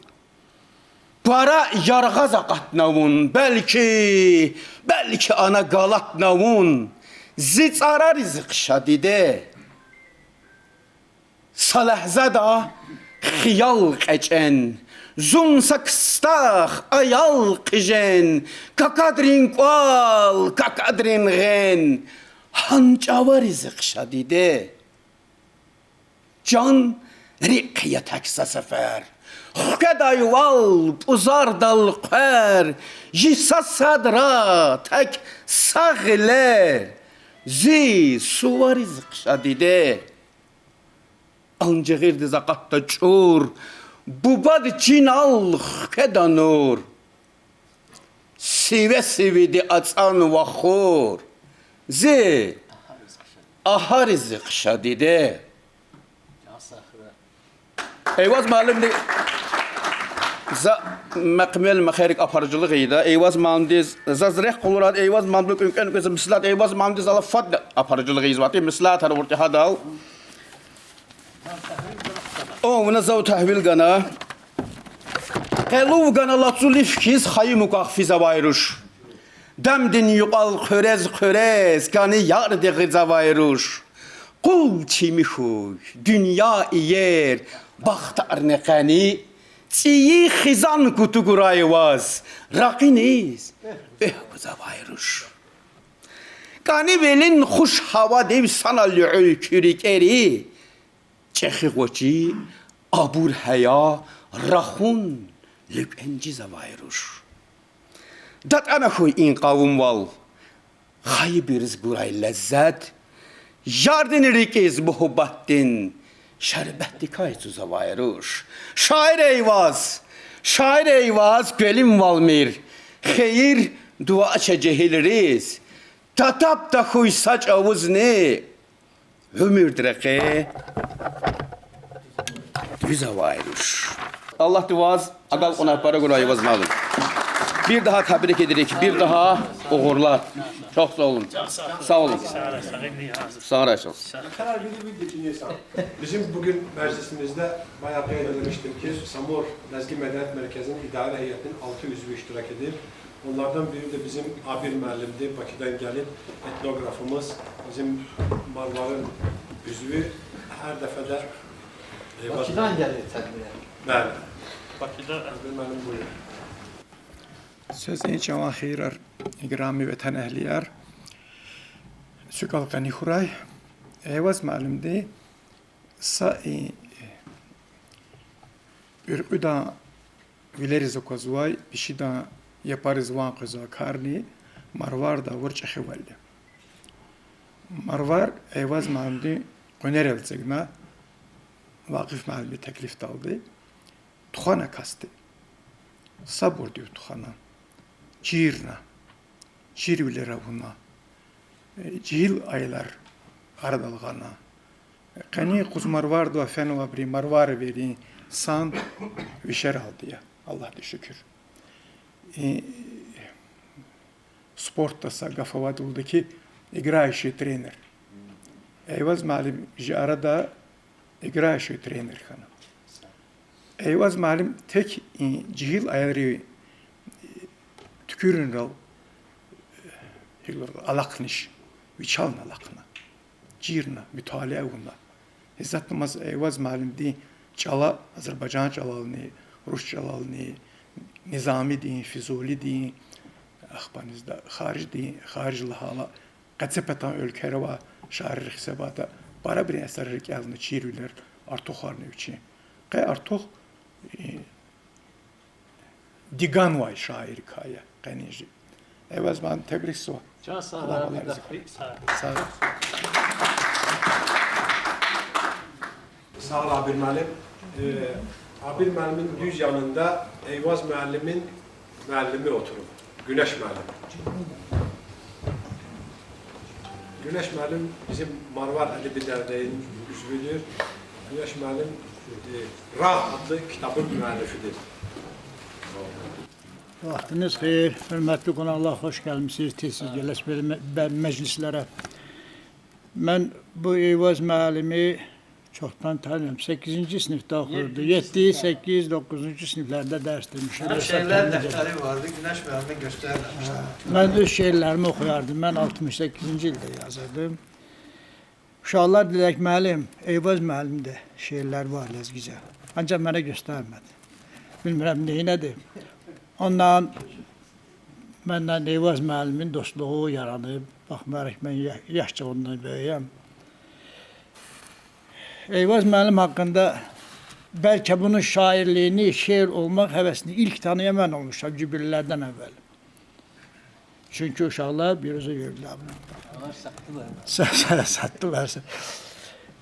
пара яргъаз акъатна вун, белки, белки ана галатна вун зи цӀарариз хъша, диде. Са легьзеда хиял кьечӀен, зун са кстах аял хъижен, какадрин кӀвал, какадрин гъен гьа чӀавариз хъша, диде. Чан, рикӀ я тек са сефер, хкведайвал пӀузардал хъвер, жи са садра тек са гъилер зи сувариз хъша, диде. Анжи гъирдиз акъатда чӀур, бубад чинал хкведа нур, сиве-сивиди ацӀанва хур, зи агьариз хъша, диде. Эйваз муаллимди за мехъ-, мехъерик апаржулугъ ийида, Эйваз муаллимдиз заз рехъ къалурайди, Эйваз муаллимди кӀвенкӀвенкӀвез меслят, Эйваз муаллимдиз алай фад апаржулугъ ийизвайди, меслятар авуртӀи гьадал. О, вуна зав тагьвил гана. Къелув гана лацу лиф хьиз, хайи мукахъ физвай руш. Демдин юкьвал хъуьрез-хъуьрез кӀани ярди гъизвай руш. Къул чими хьуй, дуьнья иер, бахтарни къени, цӀийи хизан кутугурай ваз, ракъиниз экв гузвай руш. КӀанивилин хуш гьавадив санал луьгьуй куь рикӀери, чӀехи гъвечӀи, абур гьая, рахун луькӀуьнжизвай руш. ДатӀана хьуй и къавумвал, хайибуруз гурай леззет, ярдин рикӀиз муьгьуьббатдин шербетдикай цузвай руш. Шаир Эйваз, шаир Эйваз, кӀвалимвал мир, хийир-дуьа це жегьилриз, татаб тахьуй са чӀавузни, уьмуьрдин рекье дуьзвай руш. Аллагьди ваз агалкьунар пара гурай, Эйваз муаллим. Бир daha tebrik ederim, бир daha uğurlar. Çok sağ olun. Sağ olun. Sağ olun. Bizim bugün meclisimizde bayağı kaydedilmiştir ki Samur Lezgi Medeniyet Merkezi'nin idare heyetinin altı üzvü iştirak edip, onlardan biri de bizim Abir müellimdi, Bakü'den gelip etnografımız, bizim Marmar'ın üzvü, her defede, e, Bakü'den gelip tedbire. Bəli. Bakü'de. Abir müellim, buyurun. Söz in çəvən xeyirər, iqrami vətən əhliyər. Süqal ğəni xuray. Eyvaz müəllimdi. Sa i, ürqüdən Вилериз аквазвай, пешедан япариз ван къвезвай карни Марварда авур чӀехивал я. Марвар Эйваз муаллимдин къуьнерал эцигна, Вакъиф муаллимди теклифдалди, тухвана касди. Сабурдив тухвана, чирна, чирвилер авуна, жегьил аялар арадал гъана. Къенин юкъуз Марвардивай фенвайбурун, марвар эверин сан вишералди я, Аллагьдиз шукур. И спортда са гаф авайди лугьуда хьи, играющий тренер. Эйваз муаллим жи арада играющий тренер хьана. Эйваз муаллим тек и жегьил аялрин туькӀуьрунрал, гьелер алахъниш, вичелни алахъна, чирна, муталиа авуна. Гьисятда маса Эйваз муаллимдин чӀала, азербайжан чӀалални, рус чӀалални, Низамидин, Физулидин, ахпа низда, Хариждин, Хариж лагьайла, къецепатан уьлквейра авай шаиррихъ гьисабайтӀа, парабурун эсеррикай кӀелна чирвилер, артухарни вичин. Къе артух диганвай шаиррикай я къенин жи. Эйваз муаллим, тебрикзава. Чан сагърай, Аллагь рази хьуй. Са- Сагърай, Абир муаллим. Э, Абир муаллимин дуьз янында Эйваз муаллимин муаллими отуруб, Гюнеш муаллим. Гюнеш муаллим бизин Марвар эдеби дернеин узвудур. Гюнеш муаллим, э, Рагъ адлу китабин муаллифидир. Вахтуниз хийир, гьуьрметли къонакълар, хуш гелмишсиз, тийсиз гелешвили ме-, бе-, межлислере. Мен бу Эйваз муаллими чухтан танирам. Секизинчи синифда охурду. Етти, секиз, докузунчу синифлерде дерс демиш. Гьам шиирдин дефтери варди, Гюнеш муаллиме гёстермишди. Мен уьз шиирлерими охуярдым. Мен алтмиш секизинчи йилда язардым. Ушагълар дидек: муаллим, Эйваз муаллимдин шиирлер вар лезгица. Анжах мене гёстермеди. Билмирем, нинеди. Ондан меннен Эйваз муаллимин достлугъу яраниб, бахмайарак мен я-, яш чагъындан бери ам. Эйваз муаллим гьакъинда, белки, бунун шаирлигини, шиир олмакь гьевесни илк таныян мен олмушам жибинлерден эввел. Чуьнки ушагълар бируза юрдла. Са-, са-, сатдылар.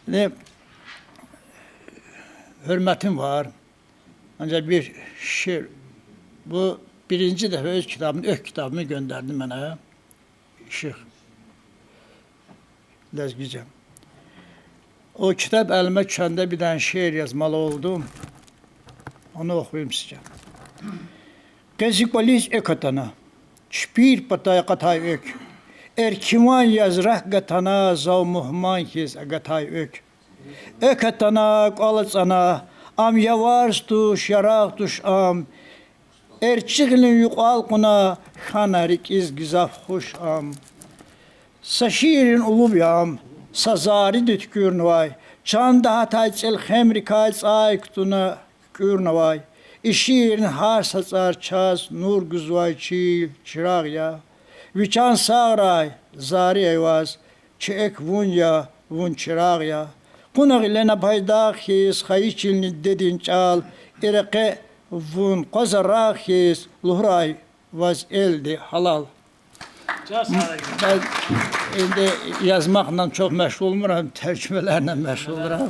Не, гьуьрметим вар. Анжах бир шиир, бу биринжи дефе оьз китабымны, экв китабымны гёндерди мене Ишигъ, лезгица. О китаб элиме тюшенде бирден шиир язмалы олдум. Ону охуюм сизе. Къе зи кӀвализ экв атана, чпир патай акъатай экв. Эркинван яз рак гатана, зав мугьман хьиз агатай экв. Экв атана, кӀвал ацӀана, ам яварз туш, ярагъ туш ам. ЭрчӀи гъилин юкьвал кьуна, хьана рикӀиз гзаф хуш ам. Са шиирни улуб я ам, са зариди туькӀуьрнавай, чанда гьатай цӀелхемрикай цӀай кутуна куькӀуьрнавай. И шиирни гьар са цӀар чаз нур гузвай чил, чирагъ я. Ви чан сагърай, зари Эйваз, чи экв вун я, вун чирагъ я. Кьуна гъиле на пайдах хьиз хайи чилни дидедин чӀал, и рекье вун къваз-рагъ хьиз лугьурай ваз элди гьалал. Чан сагърай. Бен инди язмахъна чухъ машгъулмурам, тержумелерне машгъулрам.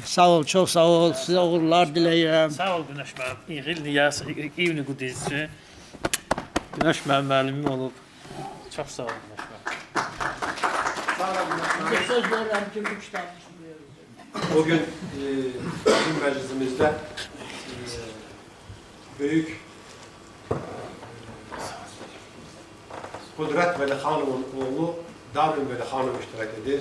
Сагъ ул, чухъ сагъ ул, сиза угъурлар дилейрем. Сагъ ул, Гюнеш муаллим. И гъилни яз, и, и, ивни гуд ийиз чи. Гюнеш муаллим, муаллимим улуб. Чухъ сагъ ул, Гюнеш муаллим. Bugün, e, bizim meclisimizde, e, büyük Kudret Velihanov'un oğlu Darwin Velihanov iştirak edir.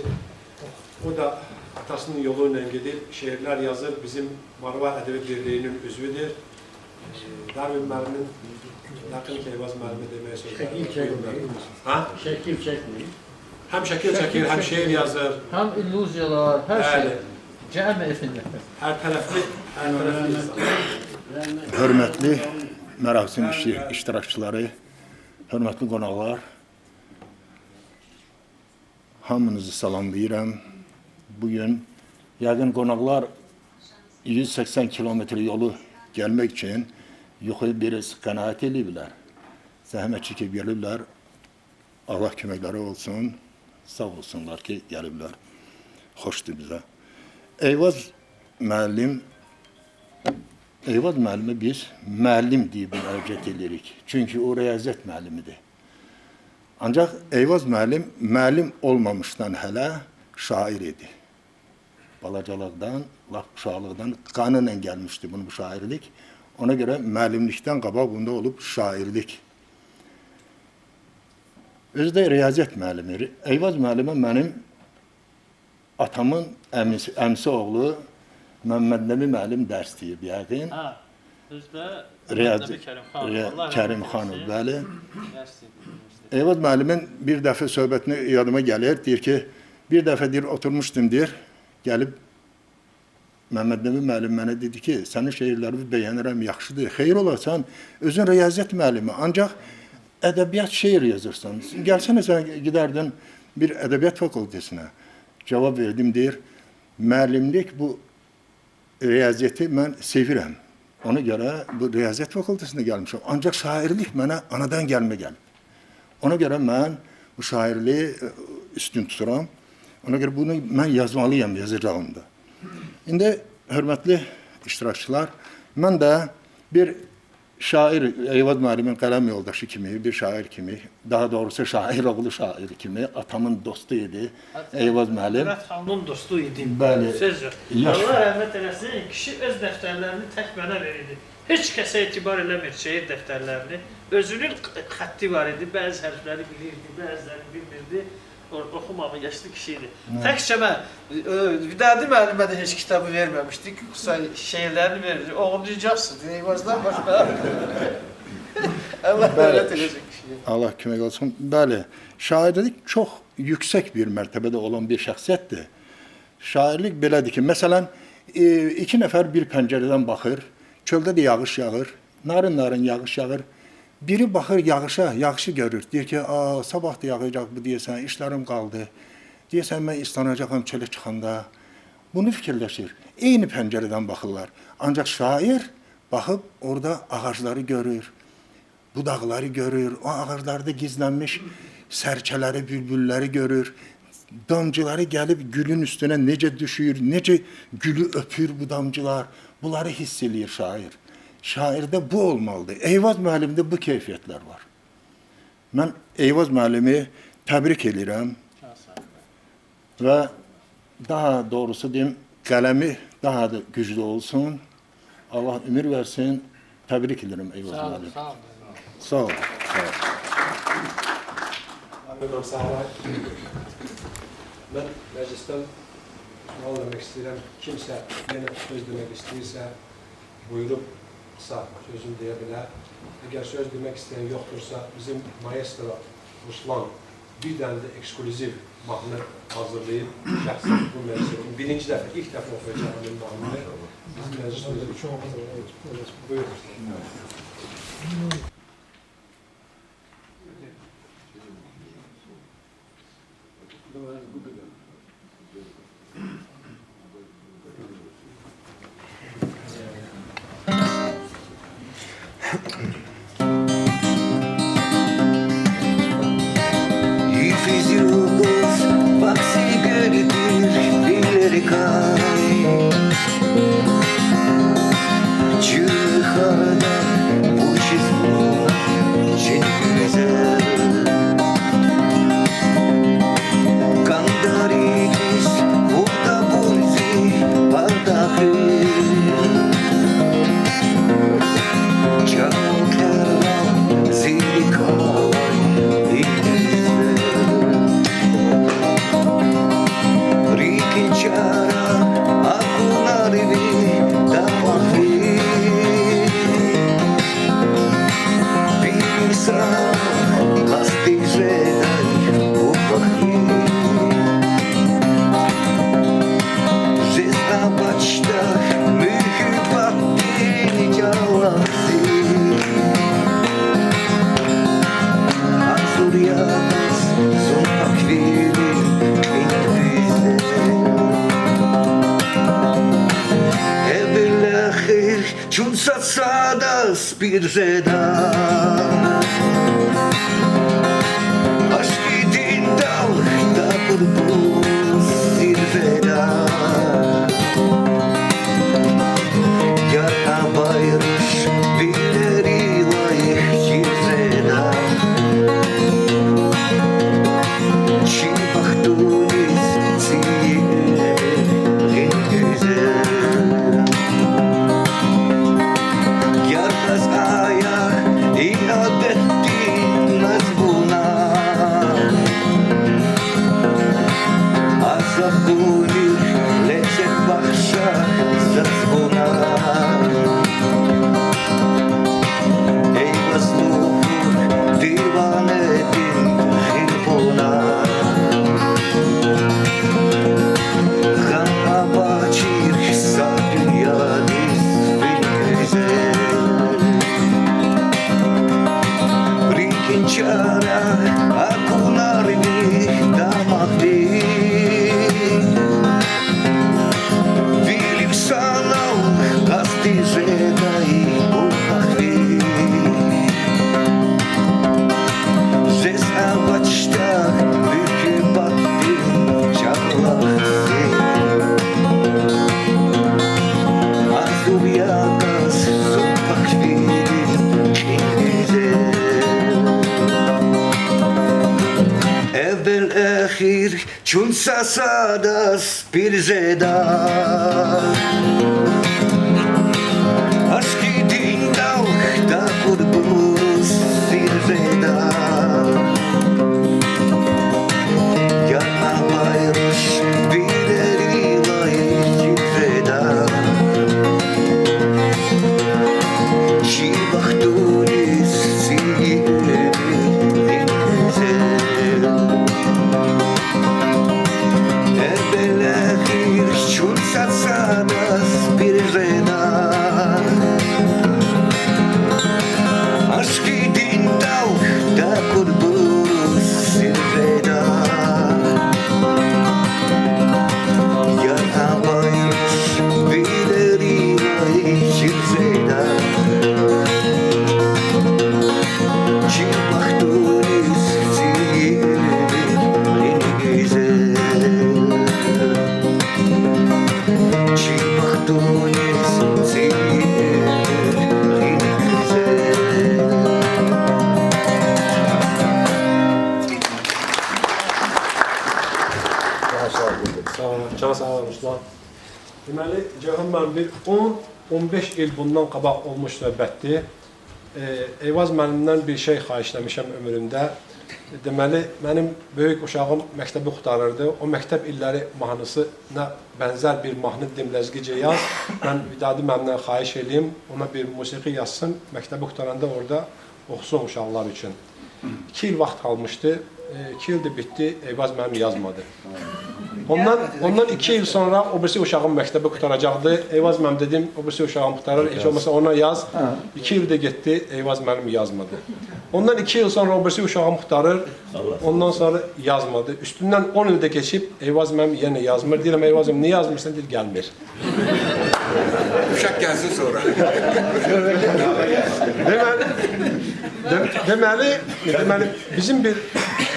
O da atasının yoluyla gidip şiirler yazır, bizim Marvar Edebi Birliği'nin üzvüdür. Ee, Darwin müellimin yakın ki Eyvaz müellime demeye söz var. Şekil çekmeyin. Ha? Şekil çekmeyin. Hem şekil çekir, hem şiir yazır. Hem illüziyalar, her şey. Cem efendim. Her taraflı, her taraflı insan. Hürmetli merasim işti-, iştirakçileri, hürmetli konuklar, hamınızı salamlayıram. Bugün, yaqın qonaqlar yüz seksen kilometre yolu gelmek için Юху бираз къанаат илибилар. Зегьмет чекиб гелибилар. Аллагь куьмеклери олсун. Сагъ олсунлар ки, гелибилар. Хушдур бизе. Эйваз муаллим, Эйваз муаллиме биз муаллим дейиб муражиат эдейик. Чуьнки о риязият муаллимиди. Анжах Эйваз муаллим муаллим олмамишдан гьеле шаир эди. Балажалыкъдан, лап ушагълыкъдан къануна гелмишди муна бу шаирлик. Она гёре муаллимликден къабакъ мунда олуб шаирлик. Оьзю де риязият муаллими. Эйваз муаллиме муаллим атамин эмис-, эмиси оглу Маммаднеби муаллим дарс дейиб ягъин. Гьа, оьзю де Рияз-, Маммаднеби Керимханов, Ри-, Аллагь рагьмат Керимханов, эйлесин. Бели. Дарс дейиб университетде. Эйваз муаллимин бир дафа суьгьбетни ядыма гелир, дейир ки, бир дафа, дейир, отурмушдум, дейир, гелиб Маммаднеби муаллим мене деди ки, сени шиирлериви беянирем, яхшыдыр. Хейр ола, сен оьзюн риязият муаллими, анжах эдебият, шиир язурсан. Гелсене сен гидердин бир эдебият факультетине. Жаваб вердим, дейир, муаллимлик бу риязияти мен севирем. Она гёре бу риязият факультетине гелмишем. Анжах шаирлик мене анадан гелме гелиб. Она гёре мен бу шаирлиги, э, уьстюн тутурам. Она гёре буну мен язмалыям, язажагъым да. Инди, гьуьрметли иштиракчилар, мен де бир шаир, Эйваз муаллимин къелем ёлдашы кими, бир шаир кими, дагъа дугърусу шаир, огъур шаир кими, атамин дусту эди Эйваз муаллим. Мират ханумин дусту эди. Бели. Сёз ёкъ. Яш. Аллагь рагьмат эйлесин, киши оьз дефтерлерини тек мене верирди. Гьич кесе итибар элемир шиир дефтерлерине. Оьзюнюн хатти вар эди, бязи гьарфлери билирди, бязилерини билмирди. О-, охумагъа яшлы киши эди. Гьа. Тек чебе, э, Видади муаллиме де гьич китабы вермемишди, куьн кьуса шиирлерини верирди. Огъур низ жавсуз, Эйваздан башгъа. Аллагь рагьмат эйлесин кишиге. Аллагь куьмек олсун. Бели, шаирлик чухсаг бир мертебеде олан бир шахсиятди. Шаирлик беледи ки, меселен, э, ики нефер бир пенжереден бахыр, чуьлде де ягъиш ягъыр, нарин-нарин ягъиш ягъыр. Бири бахыр ягъиша, ягъиши гёрюр. Дейир ки, а, сабагь да ягъияжакъ бу, дейир, ишлерим къалды. Дейир, мен исланажагъам чуьле чыханда. Буну фикирлешир. Эйни пенжереден бахырлар. Анжах шаир бахып орада агъажлары гёрюр. Будагълары гёрюр, о агъажларда гизленмиш серчелери, бюлбюллери гёрюр. Дамжылары гелип гюлюн уьстюне нече дуьшюр, нече гюлю оьпюр бу дамжылар. Бунлары гьисс эйлейир шаир. Шаирде бу олмалыды. Эйваз муаллимде бу кейфиятлар вар. Мен Эйваз муаллими тебрик эйлейирем. Ва дагъа дугърусу дим, къелеми дагъа да гюжлю олсун. Аллагь уьмуьр версин. Тебрик эйлейирем Эйваз муаллим. Сагъ ол, сагъ ол. Сагъ ол, сагъ ол. Муаллим, сагъ ол. Мен межлисден суал бермек истейирем. Кимсе яна сёз демек истейирсе, буюруп, къыса сёзюн дея биле. Эгер сёз демек истеян ёкъдурса, бизим маэстро Руслан бир дане де эксклюзив магьны гьазырлайып, шахсен бу межлисде. Биринчи дефа, илк дефа охуяжакъ бу магьны. Бизин межлисимизде. Буюр. Йифиз югъуз вакси гуьлдир вилерикай, чи харда пир жеда. Ашкъидин далдакъурбур сир жеда. Яр авай руш вилерилай чир жеда. Чи бахтуниз цӀийи гъин гуьзел. Яргъаз ая и адетдин назмуна. Азабунихъ лезет бахша заз вуна. Эйваз лугьуз диванедин гъил кьуна. Гъам авачир са дуьньядиз вил гуьзел. РикӀин чара акунар ви дамахдиз. Вилив санал къасти жедай бубахви. Зез авачтӀа муьгьуьббатдин чӀалахъ зи. Мазур ятӀа зун паквилин кьил гуьзел. Эвел-эхир чун са-садаз пир жеда. Ашкъидин далдакъурбур сир жеда. Яр авай руш вилерилай чир жеда. Чи бахтуниз цӀийи уьмуьр вил гуьзел. Эвел-эхир чун са-садаз пир жеда. Ашкъидин далдакъурбур сир жеда. Яр авай руш вилерилай чир жеда. Чи бахтуниз цӀийи уьмуьр гъин гуьзел. Чи бахтуниз цӀийи уьмуьр гъин гуьзел. Чан сагъ, Руслан. Демели, Жавгьар муаллим, бир он, он беш йыл бундан къабакъ олмуш суьгьбетди. Э, Эйваз муаллимден бир шей хагьишламишам уьмуьрюмде. Демели, меним буьрук ушагъым мектеби хутарарди. О мектеб йыллары магьнисине бензер бир магьни дидим лезгице яз. Мен Видади муаллимден хагьиш эйлейим, она бир мусикъи язсын, мектеби хутаранда орада охусун ушагълар учун. Эки йыл вахт къалмишди. Э, эки йыл да битди, Эйваз муаллим язмады. Ондан, ондан эки йыл сонра о бириси ушагъым мектеби хутаражакъди. Эйваз муаллим дидим, о бириси ушагъым хутарар, гьич олмаса она яз. Эки йыл да гетди, Эйваз муаллим язмады. Ондан эки йыл сонра о бириси ушагъым хутарар, ондан сонра язмады. Уьстунден он йыл да гечиб, Эйваз муаллим ене язмир. Дейирем, Эйваз муаллим, ни язмишсан? Дейир, гелмир. Ушакъ гелсин сонра. Демели, дем-, демели, демели, бизин бир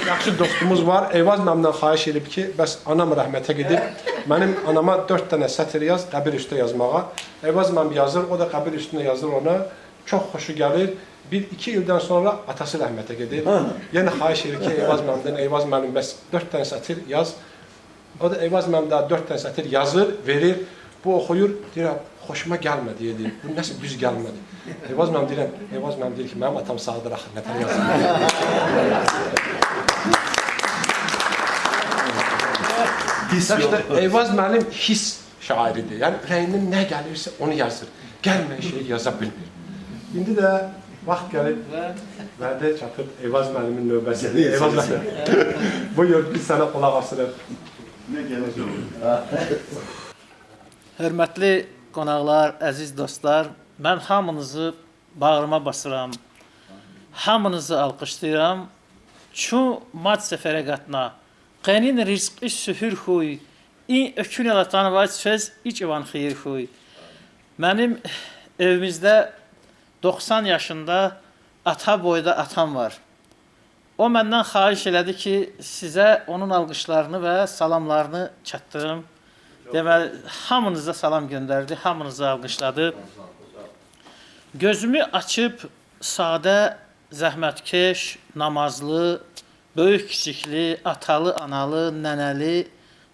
яхшы достумуз вар. Эйваз муаллимден хагьиш эдиб хьи, бес анам рагьмете гидиб, меним анама дёрт дане сетир яз, къабир уьстде язмагъа. Эйваз муаллим язир, о да къабир уьстюнде язир она. Чухсагъ гелир. Бир-эки йылдан сонра атасы рагьмете гидир. Ене хагьиш эдир хьи, Эйваз муаллимден, Эйваз муаллим, бес дёрт дане сетир яз. О да Эйваз муаллимдиз дёрт дане сетир языр, верир. Бу охуйур, дейир, хушума гелмеди, дейир. Бу несип дуьз гелмеди. Эйваз муаллим дейир, Эйваз муаллим дейир хьи, меним атам сагъдир, ахы, нетер язмир. Так что Эйваз муаллим гьисс шаириди. Яни уьрегинден не гелирсе, ону языр. Гелмеген шиир яза билмир. Инди де вахт гелиб, вяде чатиб Эйваз муаллимин нубеси. Эйваз муаллим. Буюр, биз сана къулакъ асыраб. Гьуьрметли къонагълар, азиз дустар, мен гьаминизи багърима басурам. Гьаминизи алкъишлайрам. Чун мад сефере гатна. Къенин ризкьи суьгьуьр хьуй, и экуьнал атанвай цвез ичӀиван хийир хьуй. Меним эвимизде Doxsan yaşında, ata boyda atam var. O məndən xahiş elədi ki, sizə onun alqışlarını və salamlarını çatdırım. Deməli, hamınıza salam göndərdi, hamınızı alqışladı. Gözümü açıp, sadə, zəhmətkeş, namazlı, böyük-kiçikli, atalı-analı, nənəli,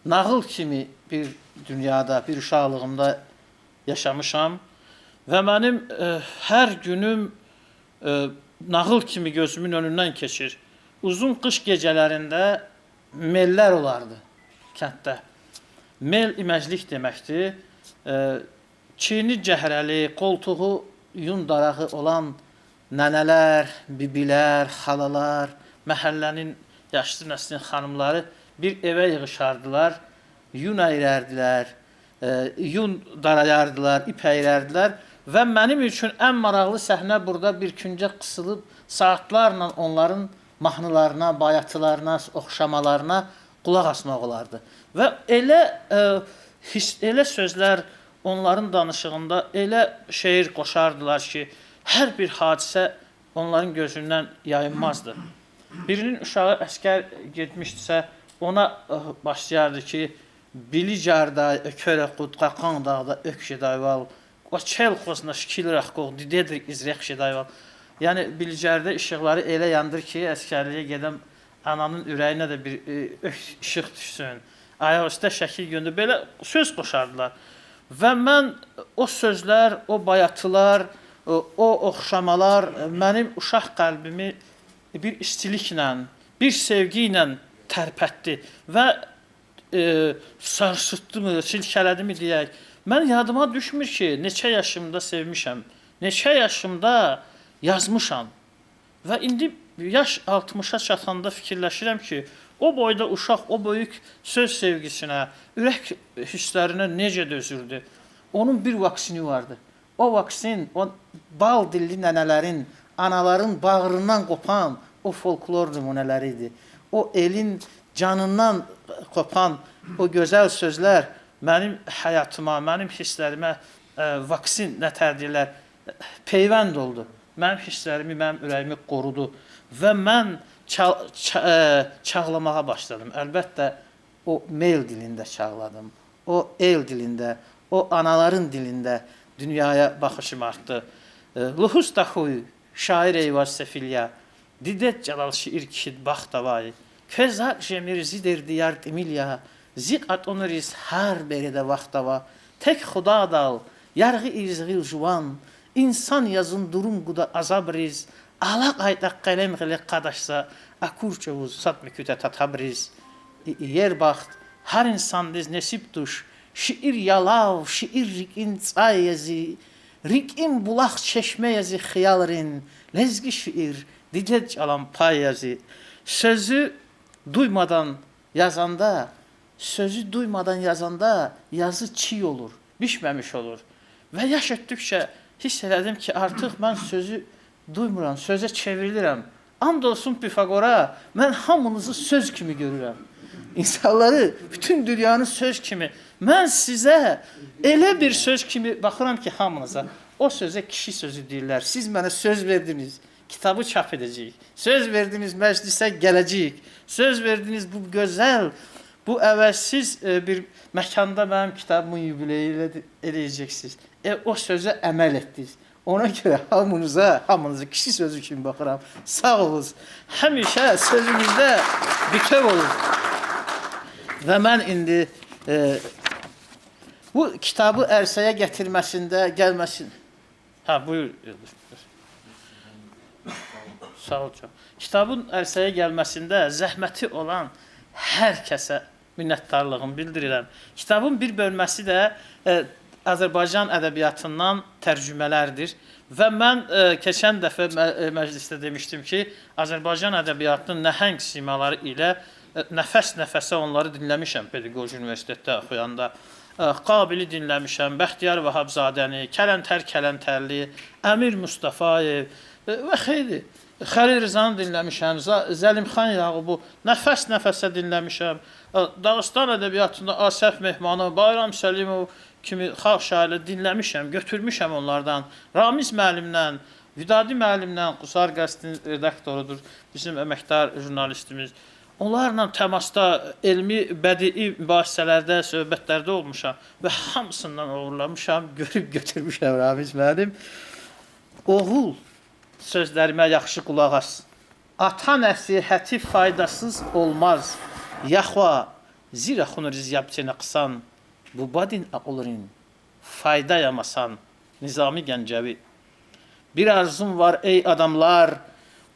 nağıl kimi bir dünyada, bir uşaqlığımda yaşamışam. Və mənim, e, hər günüm, e, nağıl kimi gözümün önündən keçir. Uzun qış gecələrində mellər olardı kənddə. Mel iməclik deməkdir. E, çiyni cəhrəli, qoltuğu yun darağı olan nənələr, bibilər, xalalar, məhəllənin yaşlı nəslin xanımları bir evə yığışardılar, yun əyirərdilər, e, yun darayardılar, ip əyirərdilər. Və mənim üçün ən maraqlı səhnə burada bir küncə qısılıb saatlarla onların mahnılarına, bayatılarına, oxşamalarına qulaq asmaq olardı. Və elə, e, his, elə sözlər onların danışığında elə şeir qoşardılar ki, hər bir hadisə onların gözündən yayınmazdı. Birinin uşağı əskər getmişdisə, ona, e, başlayardı ki, Bilicarday ökərə qud, Qaqandağda ök jədayval, o çel xozna şkil rəxkoğ, didədrik izrəx jədayval. Yəni Bilicərdə işıqları elə yandır ki, əskərliyə gedən ananın ürəyinə də bir, e, ök işıq düşsün. Ayaq üstə şəkil göndər. Belə söz qoşardılar. Və mən o sözlər, o bayatılar, o, o oxşamalar, e, mənim uşaq qəlbimi bir istiliklə, bir sevgi ilə tərpətdi və, e, sarsıtdı mı, silkələdi mi deyək. Mən yadıma düşmür ki, neçə yaşımda sevmişəm, neçə yaşımda yazmışam. Və indi yaş altmışa çatanda fikirləşirəm ki, o boyda uşaq o böyük söz sevgisinə, ürək hisslərinə necə dözürdü? Onun bir vaksini vardı. O vaksin, o bal dilli nənələrin, anaların bağrından qopan o folklor nümunələri idi. O elin canından qopan o gözəl sözlər mənim həyatıma, mənim hisslərimə, e, vaksin, nətər deyirlər, peyvənd oldu. Mənim hisslərimi, mənim ürəyimi qorudu. Və mən ça-, ça-, e, çağlamağa başladım. Əlbəttə, o mel dilində çağladım. O el dilində, o anaların dilində dünyaya baxışım artdı. E, Luhus Tahuy, şair Eyvaz Sefilya, Dided Cəlal şiir kişid baxt avay. Kve zaq jemir zi derdi yar t̆imil ya, zi qat'unuriz har beredə vaxt ava. Tek Xudadal yarğı izğil juvan, insan yazın durum quda azabriz, alaqaytə qələm ğılə qadaşsa, akur çovuz sat mükütə tatabriz. İ-, iyer baxt har insandiz nesib tuş, şiir yalav, şiir rik'in tsay ya zi, rik'in bulaq çeşmə ya zi xıyalrin, lezgi şiir Dided Cələn pay ya zi. Sözü duymadan yazanda, sözü duymadan yazanda yazı çiy olur, bişmemiş olur. Və yaş ötdükcə hiss elədim ki, artıq mən sözü duymuram, sözə çevrilirəm. And olsun Pifaqora, mən hamınızı söz kimi görürəm. İnsanları, bütün dünyanı söz kimi. Mən sizə elə bir söz kimi baxıram ki, hamınıza. O sözə kişi sözü deyirlər. Siz mənə söz verdiniz, kitabı çap edəcəyik. Söz verdiniz, məclisə gələcəyik. Söz verdiniz, bu gözəl, bu əvəzsiz, e, bir məkanda mənim kitabımın yubileyi elə-, eləyəcəksiniz. E, o sözə əməl etdiniz. Ona görə hamınıza, hamınıza kişi sözü kimi baxıram. Sağ olunuz. Həmişə sözümüzdə bütöv olun. Və mən indi, e, bu kitabı ərsəyə gətirməsində, gəlməsin-, Hə, buyur, yoldaş. Sağ ol, çox. Kitabın ərsəyə gəlməsində zəhməti olan hər kəsə minnətdarlığımı bildirirəm. Kitabın bir bölməsi də, e, Azərbaycan ədəbiyyatından tərcümələrdir. Və mən, e, keçən dəfə mə-, e, məclisdə demişdim ki, Azərbaycan ədəbiyyatının nəhəng simaları ilə, e, nəfəs-nəfəsə onları dinləmişəm pedaqoji universitetdə oxuyanda. E, Qabili dinləmişəm, Bəxtiyar Vahabzadəni, Kələntər Kələntərli, Əmir Mustafayev, e, və xeyli. Xəlil Rzanı dinləmişəm, Za-, Zəlimxan Yaqubu nəfəs-nəfəsə dinləmişəm. E, Dağıstan ədəbiyyatında Asəf Mehmanov, Bayram Səlimov kimi xalq şairləri dinləmişəm, götürmüşəm onlardan. Ramiz müəllimdən, Видади муаллимден, Къусар газетин редакторудур, бизим эмекдар журналистимиз. Онларла темасда, илми, бедии мубахиселерде, суьгьбетлерде олмушам ва гьамисиндан угъурламишам, гуьруьб гуьтурмушам, Рамиз муаллим. Огъул, соьзлериме яхшы къулакъ ас. Ата-насигьати файдасуз олмаз, я хва, зи рахунриз яб тена хъсан, бубадин акьулрин файда я масан. Низами Генжеви. Бир арзум вар, эй адамлар,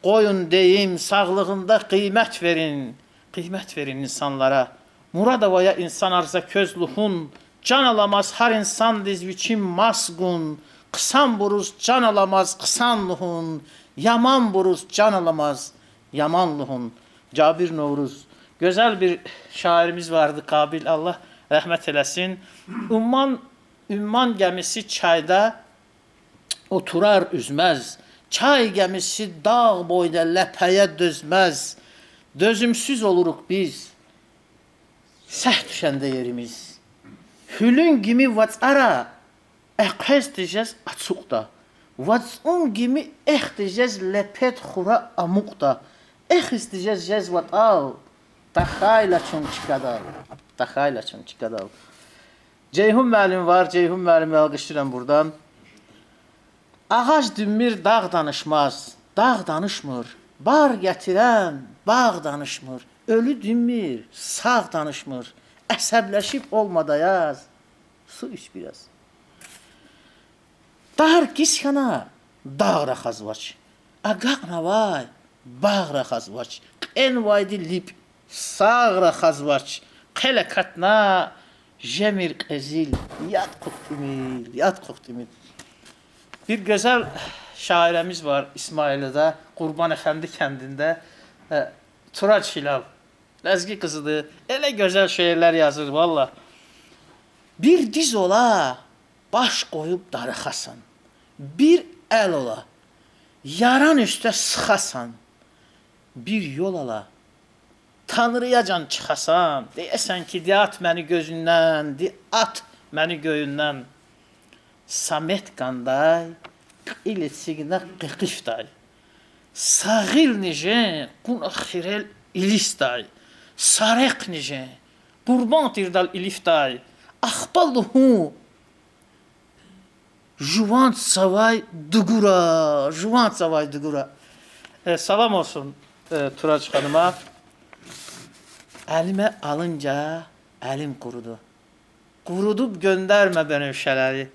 къуюн дейим, сагълугъунда къимет верин, къимет верин инсанлара. Мурад авай я инсанар за квез лугьун, чан аламаз гьар инсандиз вичин мас гун, хъсанбуруз чан аламаз хъсан лугьун, яманбуруз чан аламаз яман лугьун. Жабир Навруз. Гуьзел бир шаиримиз варди, Къабил, Аллагь рагьмет эйлесин. Умман, Умман гемиси чайда отурар, уьзмез. Чай гемиси дагъ бойда лепея дезмез. Дезумсуьз олурук биз, сагь тушенде еримиз. Гьуьлуьн гими вацӀара экъвез тежез ацукьда, вацӀун гими эхиз тежез лепет хура амукьда, эхиз тежез жез ватӀал, тахьайла чун чкадал, тахьайла чун чкадал. Жейгьун муаллим вар, Жейгьун муаллимни алгъиширам бурдан. Агъач дуьммир дагъ данишмаз, дагъ данишмир, бар гетирен багъ данишмир, оьлю дуьммир сагъ данишмир, асаблешип олмада яз, су ич бираз. Тар кис хьана, дагъ рахазвач, агакьнавай багъ рахазвач, кьенвайди липӀ сагъ рахазвач, хъел акатна, жемир кьезил, яд хъухъ тӀимил, яд хъухъ тӀимил. Бир гуьзел шаиримиз вар Исмаилида, Къурбан-Эфенди кендинде, э, Турач Гьилал. Лезги кьизди, эле гуьзел шиирлер язир, валлагь. Бир диз ола, баш къоюб дарахасан, бир эл ола, яран уьсте схасан, бир ёл ала, Танрия жан чхасан, диесан ки, ди ат мени гуьзуьнден, ди ат мени гуьюнден. Самет кӀандай, кьил эцигна къекъифдай. Са гъилни жен кьуна хирел илисдай, са рехъни жен къурбанд тирдал илифдай. Ахпа лугьун, жуван цавай дугура, жуван цавай дугура. Э, салам олсун, э, Турач ханума. Элиме алунжа элим къуруду. Къурудуб гёндерме беневшелери.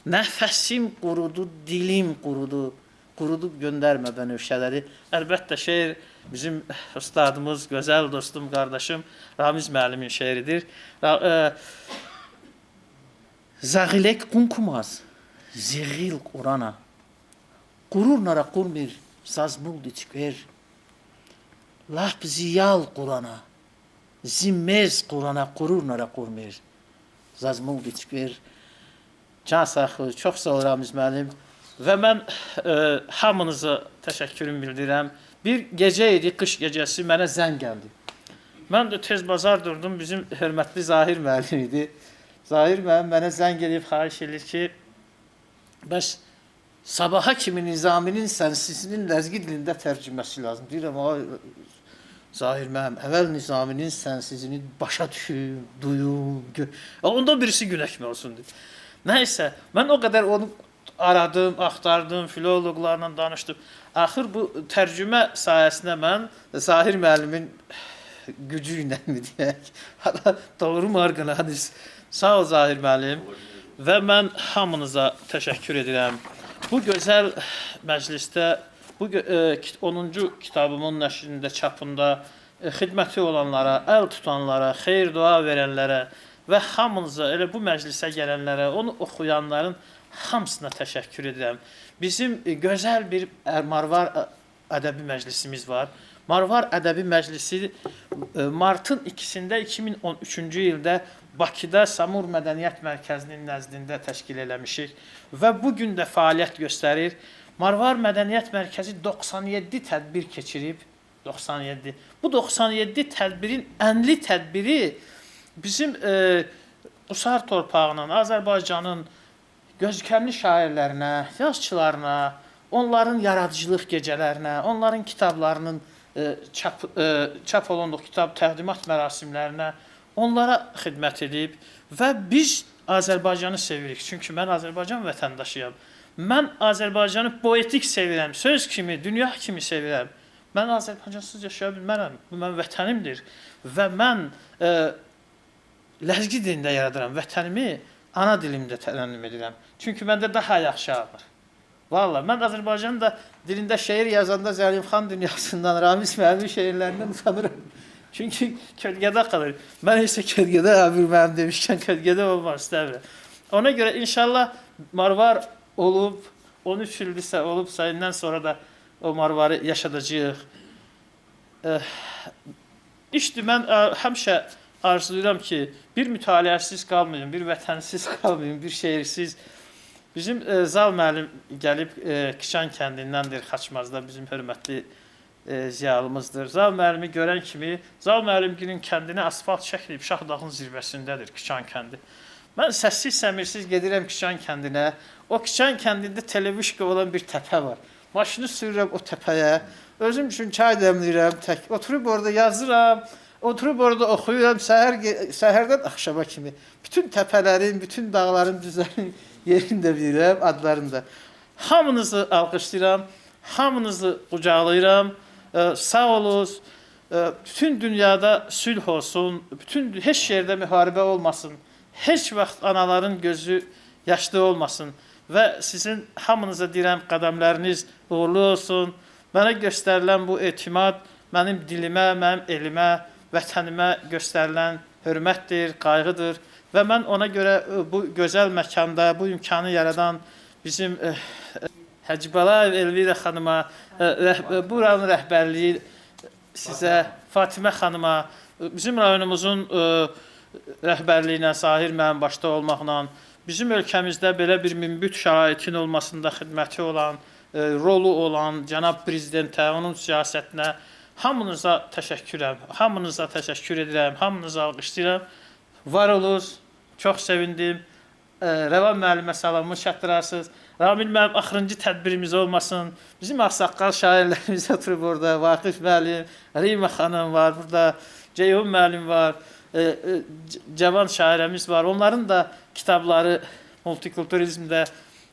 Нефесим къуруду, дилим къуруду. Къурудуб гёндерме беневшелери. Элбетда, шиир бизин устадымыз, гёзел дустум, къардашым Рамиз муаллимин шииридир. Ра-, э, За гъилек кьун кумаз, зи гъил кьурана. Къурурна ракъурмир заз мулди цуьквер. Лап зи ял кьурана, зи мез кьурана, къурурна ракъурмир заз мулди цуьквер. Чан сагъ хьуй, чухсагъул, Рамиз муаллим. Ва мен, э, гьаминиза тешеккуьрим билдирем. Бир геже ийиди, къыш гежеси, мене зенг гелди. Мен де тез базар дурдум, бизим гьуьрметли Загьир муаллим ийиди. Загьир муаллим мене зенг гелип, хагьиш илир ки, бес сабагьа кими Низаминин Сенсизини лезги дилинде тержумеси лазим. Дейирем, ай, Загьир муаллим, эвел Низаминин Сенсизини баша дуьшуьн, дуюн, гё-, ондан бириси гуьне кими олсун, дидим. Нейсе, мен о къадер ону арадым, ахтардым, филологларла данишдым. Ахыр бу тержуме саесинде мен Загьир муаллимин гуьжюйненми, демек, гьада дугъримар гана гьаниз. Сагъ ол, Загьир муаллим. Ва мен гьаминиза тешеккур эдирем. Бу гёзел межлисде, бу гё-, э, кит-, онунжу китабымын нешринде, чапунда, э, хидмети оланлара, эл тутанлара, хийир-дуа веренлере ва гьаминиза, эле бу межлисе геленлере, ону охуянларын гьамисина тешеккур эдирем. Бизим, э, гёзел бир, э, Марвар, э, эдеби межлисимиз вар. Марвар эдеби межлиси, э, мартын икисинде икимин он уьчюнжю йылда Бакида Самур меденият меркезинин нездинде тешкил элемишик ва бугюн де фаалият гёстерир. Марвар меденият меркези доксан етти тедбир кечириб. Доксан етти. Бу доксан етти тедбирин энли тедбири бизим, э, Къусар торпагънин, Азербайжанын гёркемли шаирлерине, язчыларына, onların yaradıcılıq gecələrinə, onların kitablarının, e, çap, e, çap olunduğu kitab təqdimat mərasimlərinə, onlara xidmət edib və biz Azərbaycanı sevirik. Çünki mən Azərbaycan vətəndaşıyam. Mən Azərbaycanı poetik sevirəm, söz kimi, dünya kimi sevirəm. Mən Azərbaycansız yaşaya bilmərəm. Bu mənim vətənimdir. Və mən, e, ləzgi dilində yaradıram. Vətənimi ana dilimdə tərənnüm edirəm. Çünki məndə daha yaxşı ağır. Valla, mən Azərbaycan da dilində şeir yazanda Zəlimxan dünyasından, Ramiz müəllimin şeirlərindən utanıram. Çünki kölgədə qalır. Mən isə kölgədə, Əmir müəllim demişkən, kölgədə olmaq istəmirəm. Ona görə inşallah Marvar olub, on üç ildirsə olubsa, indən sonra da o Marvarı yaşadacağıq. Eh, işdi, mən, e, həmişə arzuluyuram ki, bir mütaliəsiz qalmayın, bir vətənsiz qalmayın, bir şeirsiz. Bizim, e, Zal müəllim gəlib, e, Kiçan kəndindəndir, Xaçmazda bizim hörmətli, e, ziyalımızdır. Zal müəllimi görən kimi, Zal müəllimgilin kəndinə asfalt çəkilib, Şahdağın zirvəsindədir Kiçan kəndi. Mən səssiz-səmirsiz gedirəm Kiçan kəndinə. O Kiçan kəndində televişka olan bir təpə var. Maşını sürürəm o təpəyə. Özüm üçün çay dəmləyirəm, tək oturub orada yazıram, oturub orada oxuyuram səhər ge-, səhərdən axşama kimi. Bütün təpələrin, bütün dağların, düzlərin yerini də bilirəm, adlarını da. Hamınızı alqışlayıram, hamınızı qucaqlayıram. E, sağ olunuz. E, bütün dünyada sülh olsun, bütün dü-, heç yerdə müharibə olmasın. Heç vaxt anaların gözü yaşlı olmasın. Və sizin hamınıza deyirəm, qədəmləriniz uğurlu olsun. Mənə göstərilən bu etimad mənim dilimə, mənim elimə, vətənimə göstərilən hörmətdir, qayğıdır. Və mən ona görə, e, bu gözəl məkanda bu imkanı yaradan bizim, e, Hacı Balayev Elvira xanıma, e, rəh-, e, buranın rəhbərliyi sizə, Fatimə xanıma, e, bizim rayonumuzun, e, rəhbərliyinə, Zahir müəllim başda olmaqla, bizim ölkəmizdə belə bir münbit şəraitin olmasında xidməti olan, e, rolu olan cənab prezidentə, onun siyasətinə hamınıza təşəkkürəm, hamınıza təşəkkür edirəm, hamınızı alqışlayıram. Var olunuz, çox sevindim. E, Rəvan müəllimə salamımı çatdırarsınız. Ramil müəllim, axırıncı tədbirimiz olmasın. Bizim ağsaqqal şairlərimiz oturub orada. Vaqif müəllim, Rima xanım var burada, Ceyhun müəllim var, e, e, c-, cavan şairəmiz var. Onların da kitabları multikulturizmdə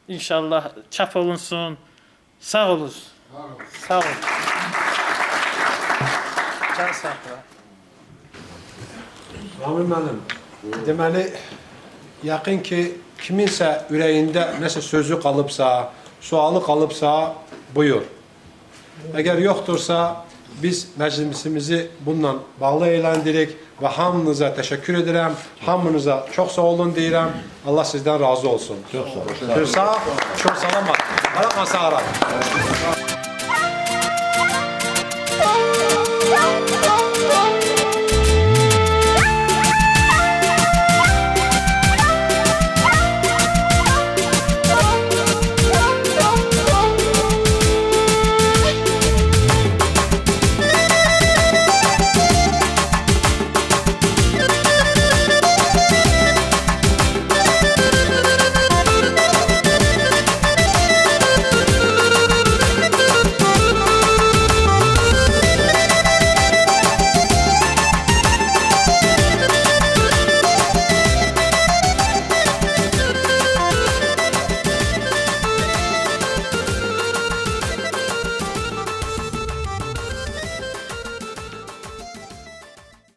inşallah çap olunsun. Sağ olunuz. Sağ olun. Can sağlığı. Rami müəllim, deməli, yəqin ki, kiminsə ürəyində nəsə sözü qalıbsa, sualı qalıbsa, buyur. Əgər yoxdursa, biz məclisimizi bununla bağlı elan edirik və hamınıza təşəkkür edirəm, hamınıza çox sağ olun deyirəm. Allah sizdən razı olsun. Çox sağ olun. Çox sağ, çox salamat. Hara qalsa hara.